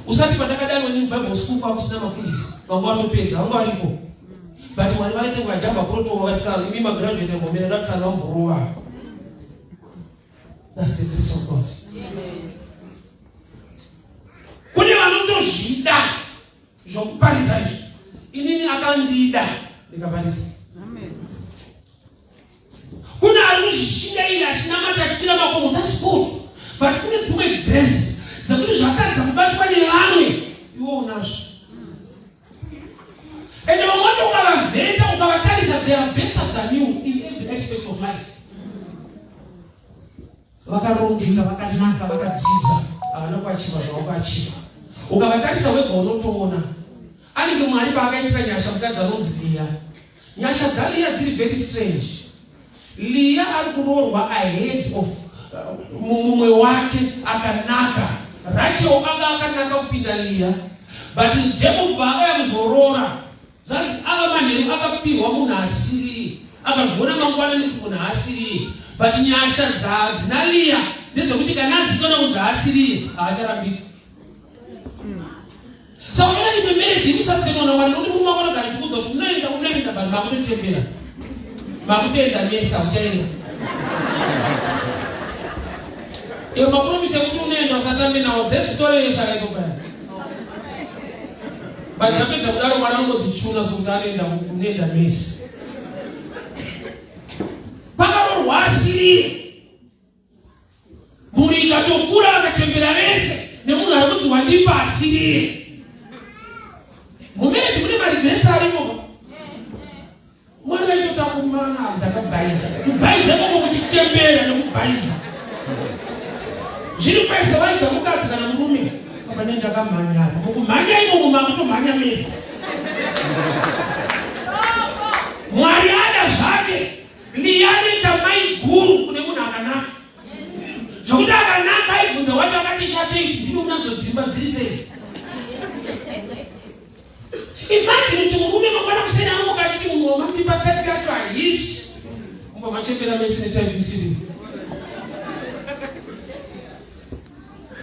S1: Usati pandakadanwa ini kuBible school kwakusina mafundisi vanga vatopedza vanga variko. But Mwari vaite vajamba protocol vakati tsano imi magraduate ngomira ndatsano vamborova. That's the grace of God. Kune vanotozvida zvokuparidza izvi. Inini akandida ndikaparidza. Kune ari kuzvishingaira achinamata achikwira makomo, that's good. But kune dzimwe grace dzekuti zvatadza kubatwa nevamwe, iwe unazvo. Ende vamwe vacho ukavavheta ukavatarisa they are better than you in every aspect of life. Vakarongeka, vakanaka, vakadzidza, havana kuachiva zvavakuachiva. Ukavatarisa wega unotoona anenge Mwari paakaitira nyasha mukadzi anonzi Liya. Nyasha dzaLiya dziri very strange. Liya ari kuroorwa ahead of mumwe wake akanaka. Rachel anga akanaka kupinda Liya, but Jacob paakaya kuzoroora zvanzi ava manheru akapihwa munhu asiriye, akazviona mangwana nekuti munhu haasiriye. But nyasha dzina Liya ndedzekuti kana azikanwa kunzi haasiriye haacharambiki. Saka unoona imwe marriage inosasenwa naMwari nokuti murume wako anogara achikuudza kuti unoenda unoenda but makutochembera makutoenda mese hauchaenda. Iwe mapromise ekuti unoenda usatambe nawo dzezvitoro yese akaito paya. But apedza kudaro mwana anongodzichuna sokuti anoenda unoenda mese. Pakarorwa asirire. Mhuri ikatokura vakachembera vese nemunhu ari kunzi wandipa asiriye. Mumereji mune maregrets arimo. Mwana aitotakumana ndakabhaiza. Kubhaiza ikoko kuchichembera nekubhaiza. Zviri kwese vaita mukadzi kana murume. Baba ne ndakamhanya. Mukumhanya imomo makutomhanya mese. Mwari ada zvake. Liya anoita mai guru kune munhu akanaka zvekuti akanaka aibvunza wacho akati shatei ndini unadzo dzimba dziri sei. Imagine kuti murume mangwana kuseni anomuka achiti munhu wamandipa type yacho haisi mumba machembera mese netype isiri.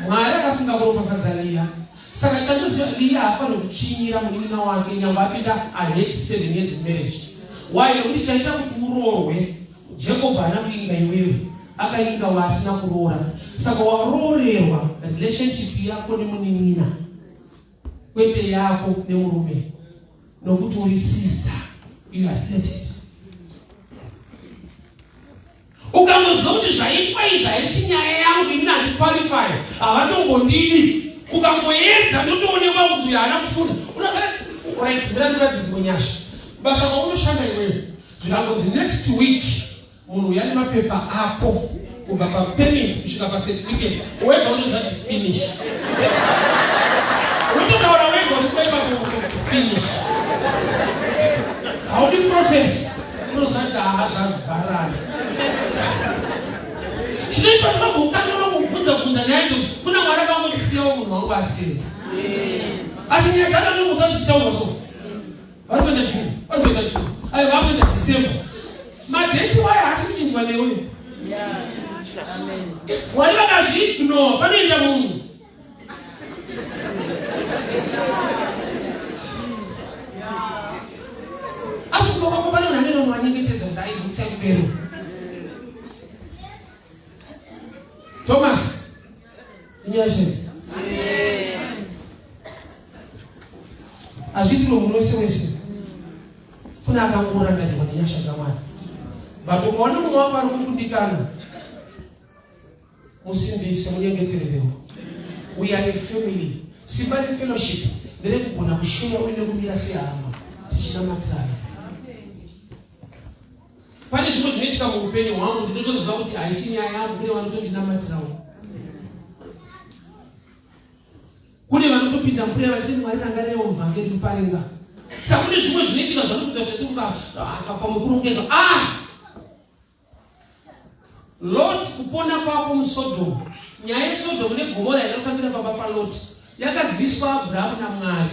S1: Mwari akafunga kuropafadza Liya. Saka chandoziva Liya haafaniri kuchinyira munin'ina wake nyangwe apinda ahead 7 years in marriage. Why? Nekuti chaita kuti uroorwe Jacob haana kuinga iwewe, akainga waasina kuroora. Saka waroorerwa relationship yako nemunin'ina kwete yako nemurume, nokuti uri sister, you are related. Ukangoziva kuti zvaitwa izvi haisi nyaya yangu, ini handiqualify, havatombondidi. Ukangoedza ndotoonekwa kuti uyo haana kufunda. Unoziva, right, mira ndiratidze nyasha. Basa kwaunoshanda iwewe zvikangonzi next week munhu uya nemapepa ako kubva papermit kusvika pacertificate, wega unoziva kuti finish. Unototaura wega uchikuepa finish. Haudi process. Unoziva kuti haa zvavharana. Chinoitwa tinogokana kubvunza bvunza nyaya idzo kuna Mwari akangotisiyawo munhu wangu asiri. Asi nyaya dzacho ndinobvunza dzichitaurwa so. Vari kuenda June, vari kuenda June. Ayo vakuenda December. Madheti wayo haasi kuchinjwa neuyu. Mwari vakazviignore panoenda munhu. Asi kumba kwako pane munhu anenge unowanyengetedza kuti aibvisa kupero. Thomas, inyasha. Hazviitiro munhu wese wese. Kuna akangorangarirwa nenyasha dzaMwari. But ukaona mumwe wako ari kukundikana, musimbise, munyengetererewo. We are a family. Simba refellowship nderekugona kusheya uye nekumira sehama tichinamatirana. Pane zvimwe zvinoitika muupenyu hwangu ndinotoziva kuti haisi nyaya yangu, kune vanotondinamatirawo. Kune vanotopinda mupurayer vachiti Mwari rangariraiwo muvhangeri muparinga. Saka kune zvimwe zvinoitika zvanokuita kuti pamwe kurongeka. Lot, kupona kwako muSodom. Nyaya yeSodom neGomora yakatambira pamba paLot yakaziviswa Abrahamu naMwari.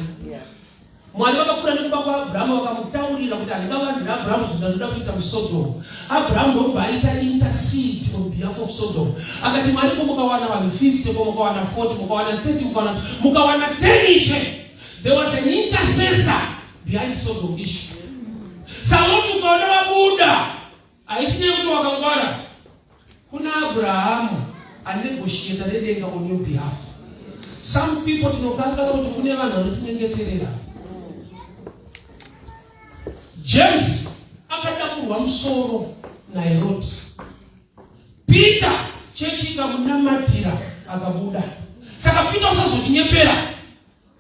S1: Mwari vakapfuura nekumba kwaAbrahamu vakamutaurira kuti handingavanzira Abrahamu zvinhu zvandinoda kuita muSodom. Abrahamu ndokubva aita intercede on behalf of Sodom. Akati Mwari ko mukawana vanhu 50, ko mukawana 40, mukawana 30, mukawana mukawana 10 ishe. There was an intercessor behind Sodom issue. Saka ukaona wabuda haisi nyaya yekuti wakangwara. Kuna Abrahamu anegotiate nedenga on your behalf. Some people tinokanganwa kuti kune vanhu vanotinyengeterera. James akatakurwa musoro naHerodi. Peter chechi ikamunamatira akabuda. Saka Peter usazotinyepera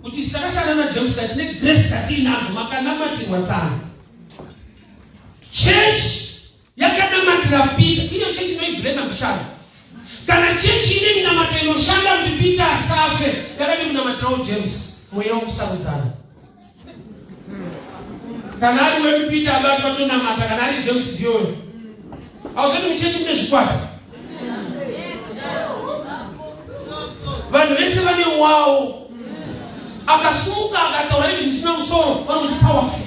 S1: kuti isu takashanda naJames ka tine grace dzatiinadzo, makanamatirwa tsano. Church yakanamatira Peter, iyo chechi inoiblema kushanda. Kana chechi ine minamato inoshanda kuti Peter asafe, yakadii kunamatirawo James? Mweya wekusarudzana. Kana ari wedu Peter abatwa tonamata, kana ari James ndiyoyo. Hauzoti muchechi mune zvikwata. Vanhu vese vane wawo. Akasumuka akataura even zvisina musoro, vanoti powerful.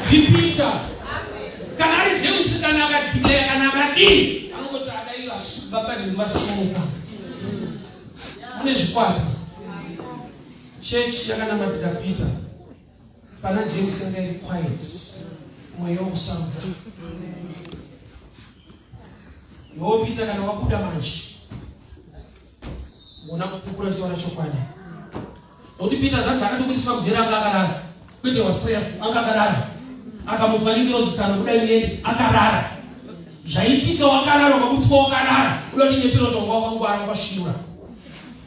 S1: NdiPeter. Kana ari James kana akadeclare kana akadii, anongoti adai baba vasimuka. Mune zvikwata. Church yakanamatira Peter. Pana James yanga iri quiet. Mweya wokusarudza. Iwo Peter kana wabuda manje. Mona kupupura chitaura chokwadi. Nokuti Peter zvanzi akatobudiswa mujeri anga akarara. Kwete was prayerful, anga akarara. Akamutswa nengirozi tsano kudai muende akarara. Zvaitika wakarara ukabutswa wakarara. Uda kuti nyepero kuti wanga wakangwara wakasvinura.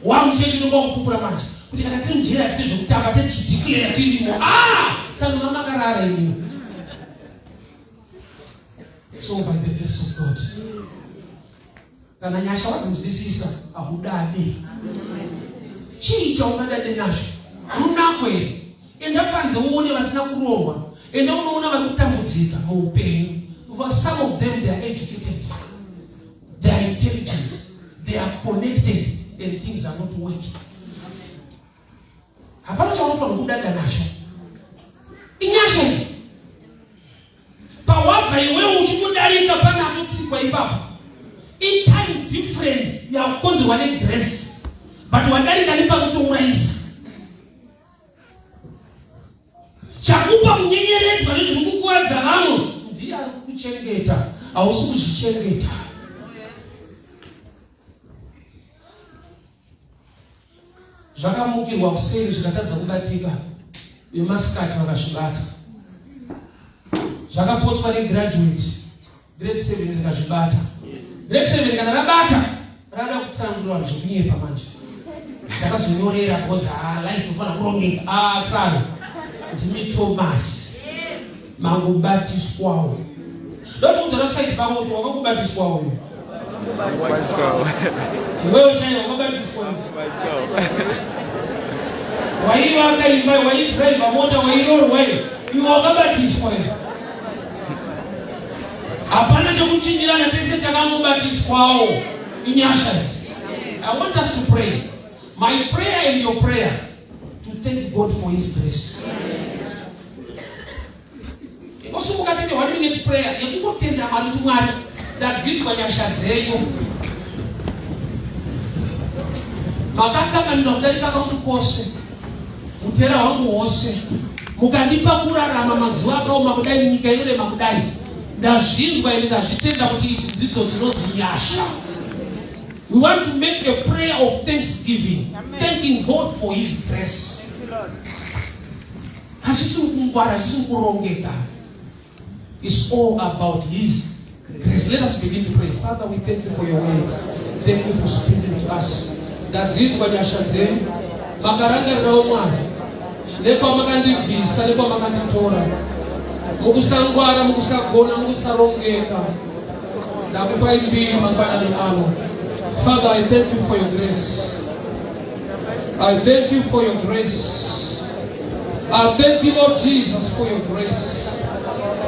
S1: Wamuchechi unonga wakupupura manje. Kuti kana tiri mujeri hatite zvekutamba tete tichideclare tirimo. Ah! Tsano mama akarara imi. So by the grace of God. Kana nyasha wadzinzwisisa haudade. Chii chaungadade nazvo? Runako here? Enda panze uone vasina kuroorwa. Enda unoona vari kutambudzika muupenyu. For some of them they are educated. They are intelligent. They are connected and things are not working. Hapana chaunofanira kudada nacho. Inyasha idzi. Pawabva iwewe uchingodarika pane atotsikwa ipapo. Itime difference yakukonzerwa negrace. But wadarika nepanotourayisa. Chakupa kunyenyeredzwa nezviri kukuvadza vamwe ndiye ari kukuchengeta, hausi kuzvichengeta. Zvakamukirwa kuseri zvikatadza kubatika, vemasikati vakazvibata. Zvakapotswa negraduate grade 7 rikazvibata. Grade 7 kana rabata rada kutsanangura zvekunyepa manje. Ndakazonyorera because ah, life ufana kurongeka. Ah, tsano ndimi Thomas mangobatiswawo. Ndotoudza nasaidi pako kuti wakangobatiswawo. Iwewe chaiwo wakabatiswa. Waivaka imba, waidriver mota, wairorwa iwe wakabatiswa. Hapana chekuchinjirana, tese takangobatiswawo. Inyasha idzi. I want us to pray. My prayer and your prayer to thank God for his grace. Ingosimuka tete one minute prayer yekungotenda Mwari kuti Mwari ndadzidzwa nyasha dzenyu. Makakanganwira kudarika kwangu kwose, utera hwangu hwose, mukandipa kurarama mazuva akaoma kudai, nyika inorema kudai. Ndazvinzwa ende ndazvitenda kuti idzi dzidzo dzinonzi nyasha. We want to make a prayer of thanksgiving, thanking God for his grace. Hachisi kungwara, hachisi kurongeka. It's all about his grace. Let us begin to pray. Father, we thank you for your word. Thank you for speaking to us. Ndadzidzwa nyasha dzenyu. Makarangarirawo Mwari. Nekwamakandibvisa, nekwamakanditora. Mukusangwara, mukusagona, mukusarongeka. Ndakupai mbiri mangwanani ano. Father, I thank you for your grace. I thank you for your grace. I thank you, Lord Jesus, for your grace.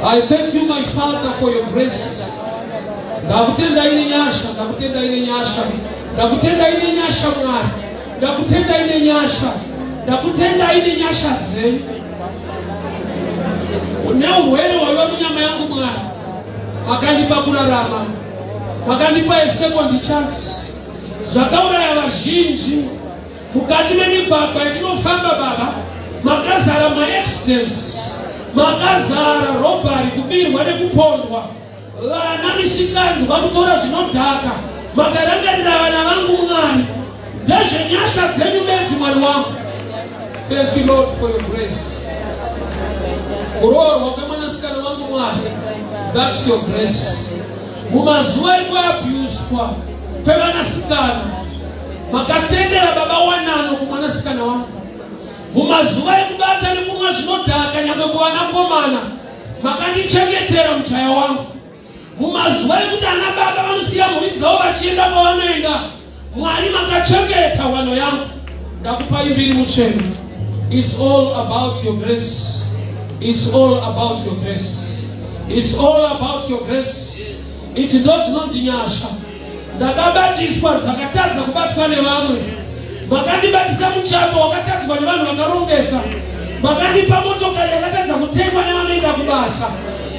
S1: I thank you, my Father, for your grace. Ndakutenda ine nyasha, ndakutenda ine nyasha, ndakutenda ine nyasha Mwari, ndakutenda ine nyasha, ndakutenda ine nyasha dzenyu. Une urwere hwaiva munyama yangu Mwari, makandipa kurarama, makandipa a second chance. Zvakauraya vazhinji mukati memigwagwa yatinofamba baba, makazara maaccidents, makazara robbery, kubirwa nekupondwa, vana misikanzwa kutora zvinodhaka. Makarangarira vana vangu Mwari, ndezvenyasha dzenyu bedzi Mwari wangu. Thank you Lord for your grace. Kuroorwa kwemwanasikana wangu Mwari, that's your grace. Mumazuva ekuabhuswa kwevanasikana makatendera baba wanano kumwanasikana wangu. Mumazuva ekubata nekunwa zvinodhaka nyangwe kuvanakomana makandichengetera mujaya wangu. Mumazuva ekuti ana baba vanosiya mhuri dzavo vachienda kwavanoenda, Mwari makachengeta wano yangu. Ndakupai mbiri mutsvene. It's all about your grace. It's all about your grace. It's all about your grace. Idzi ndo dzinonzi nyasha. Ndakabatiswa zvakatadza kubatwa nevamwe. Makandibatisa muchato wakatadzwa nevanhu vakarongeka. Makandipa motokari yakatadza kutengwa nevanoenda kubasa.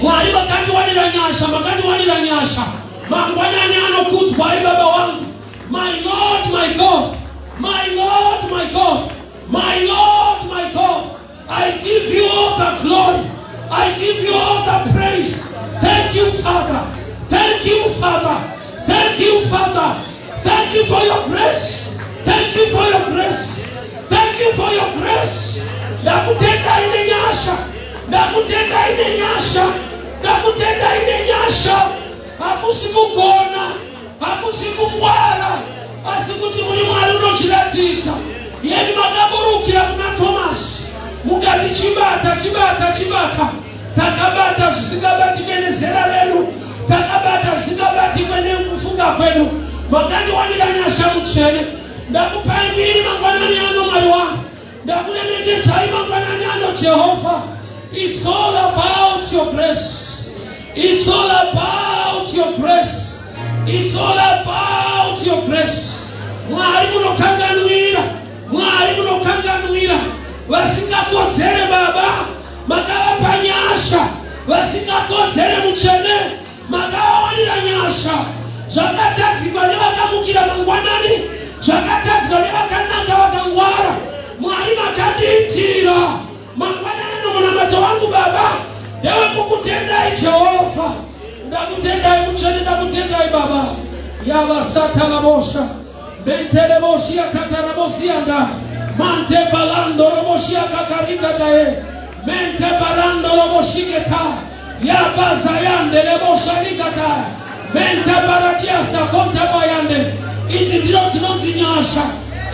S1: Mwari makandiwanira nyasha, makandiwanira nyasha. Mangwanani anokudzwai baba wangu. My Lord, my God. My Lord, my God. My Lord, my God. I give you all the glory. I give you all the praise. Thank you, Father. Thank you, Father. Thank you, Father. Thank you for your grace. Thank you for your grace. Thank you for your grace. Ndakutendai nenyasha. Ndakutendai nenyasha. Ndakutendai nenyasha. Hakusi kugona, hakusi kungwara, asi kuti muri Mwari unozviratidza. Yeni makaburukira kuna Tomasi mukati chibata, chibata, chibata. Takabata zvisingabatike nezera redu, takabata zvisingabatikwe nekufunga kwedu. Makandiwanira nyasha mutsvene. Ndakupai mbiri mangwanani ano, Mwari wangu. Ndakuremekedzai mangwanani ano, Jehovha. It's all about your grace. It's all about your grace. It's all about your grace. Mwari munokanganwira, Mwari munokanganwira vasingakodzere baba, makavapa nyasha vasingakodzere mutsvene, makavawanira nyasha. Zvakatadzikwa nevakamukira mangwanani, zvakatadzwa nevakanaka vakangwara, Mwari makandiitira mangwanani nomunamato wangu baba ndewekukutendai Jehovha. Ndakutendai mutsvene, ndakutendai baba. Yavasatalabosha menteleboshia tatarabosianda mante balando roboshia kakarika dae mente barando roboshiketa yabazayande leboshalikata mente baradiasa konta bayande. Idzi ndiro dzinonzi nyasha,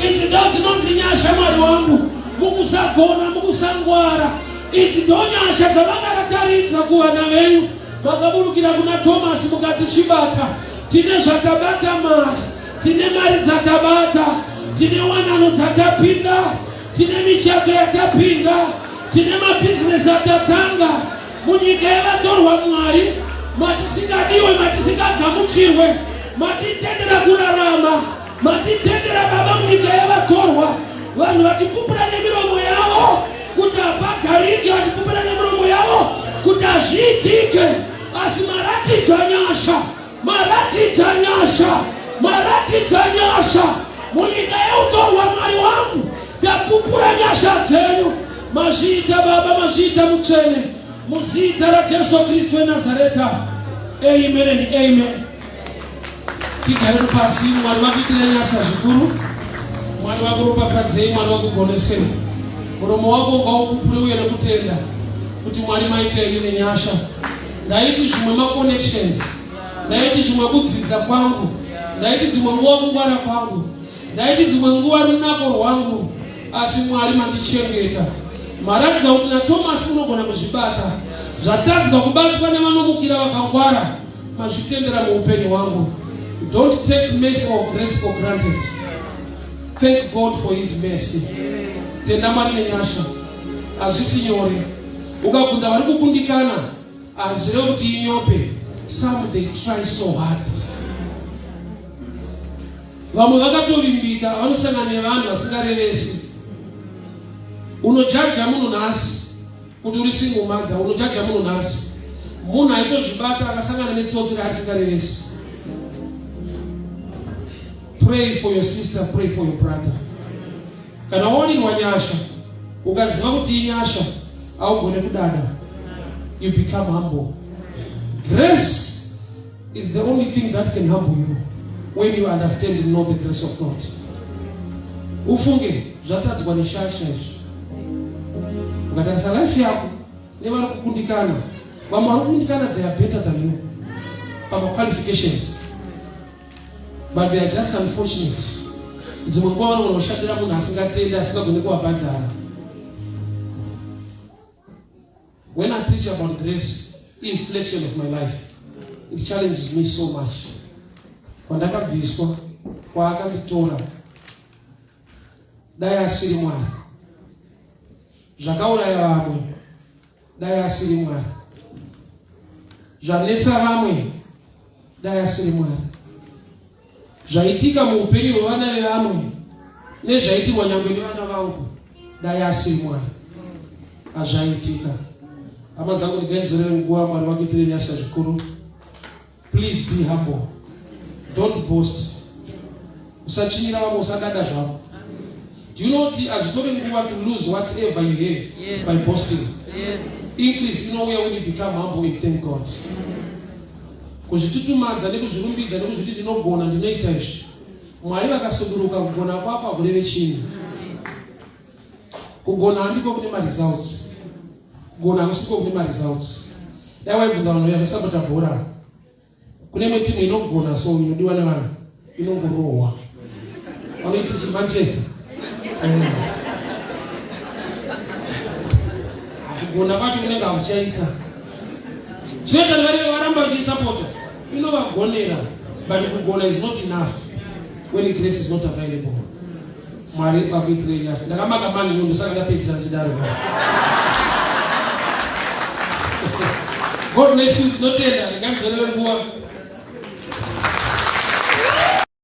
S1: idzi ndo dzinonzi nyasha. Mwari wangu, mukusagona, mukusangwara, idzi ndo nyasha dzavangakataridza kuvana venyu. Vakaburukira kuna Tomasi mukati chibata. Tine zvatabata mari, tine mari dzatabata, tine wanano dzatapinda, tine michato yatapinda, tine mabhizinesi atatanga munyika yavatorwa. Mwari, matisingadiwe, matisingagamuchirwe, matitendera kurarama, matitendera baba munyika yavatorwa, vanhu vachipupura nemiromo yavo kuti hapagarike, vachipupura nemiromo yavo kuti hazviitike, asi maratidza nyasha, maratidza nyasha, maratidza nyasha munyika yeutorwa. Mwari wangu, ndapupura nyasha dzenyu. Mazviita baba, mazviita mutsvene, muzita raJesu Kristu weNazareta, amen and amen. Tigare pasi. Mwari vakuitire nyasha zvikuru. Mwari vakuropafadzei. Mwari vakugonesei. Muromo wako ngaupupure uye nekutenda kuti Mwari maitei nenyasha. Ndaiti zvimwe maconnections, ndaiti zvimwe kudzidza kwangu, ndaiti dzimwe nguva kungwara kwangu, ndaiti dzimwe nguva runako rwangu, asi Mwari mandichengeta. Maratidza kuti naTomasi unogona kuzvibata. Zvatadzwa kubatwa nevanomukira vakangwara, mazvitendera muupenyu hwangu. Don't take mercy or grace for granted. Thank God for his mercy. Tenda Mwari nenyasha. Hazvisi nyore. Ukabvunza vari kukundikana, hazvirevi kuti inyope. Some, they try so hard. Vamwe vakatovimbika, vanosangana nevanhu vasingarevesi. Unojaja munhu nhasi kuti uri single mother, unojaja munhu nhasi, munhu aitozvibata akasangana netsotsi raarisingarevesi. Pray for your sister, pray for your brother. Kana wawanirwa nyasha, ukaziva kuti inyasha, haugone kudada. You become humble. Grace is the only thing that can humble you, when you understand and know the grace of God. Ufunge zvatadzwa neshasha izvi. Ukatarisa life yako nevari kukundikana, vamwe vari kukundikana, they are better than you pamaqualifications, but they are just unfortunate. Dzimwe nguva vanogona kushandira munhu asingatendi, asingagoni kuvabhadhara. When I preach about grace, inflection of my life.
S2: It challenges me so much. Kwandakabviswa, kwaakanditora, dai asiri Mwari. Zvakauraya vamwe, dai asiri Mwari. Zvanetsa vamwe, dai asiri Mwari. Zvaitika muupenyu hwevana vevamwe nezvaitirwa nyangwe nevana vangu, dai asiri Mwari. Hazvaitika. Hama dzangu, ndigainzorere nguva. Mwari vakuitire nyasha zvikuru. Please be humble, don't boast. Usachinyira vamwe, usadada zvavo. Do you know kuti hazvitori nguva to lose whatever you have by boasting? Increase inouya when you become humble and thank God. Kuzvitutumadza nekuzvirumbidza nekuzviti ndinogona, ndinoita izvi, Mwari vakasuduruka, kugona kwako hakureve chinhu. Kugona handiko kune maresults, kugona hakusiko kune maresults. Dai waibvunza vanhu vanosapota bhora, kune imwe timu inogona, so inodiwa nevanhu, inongorohwa, vanoiti chiManchester. Kugona kwacho kunenge hakuchaita. Zvinoita vari varamba vachisapota, inovagonera, but kugona is not enough when grace is not available. Mwari vakuitirei nyasha. Ndakamaka mani nyundo, saka ndapedzisa ndichidaro. God bless you. Tinotenda. Regai muzorere nguva.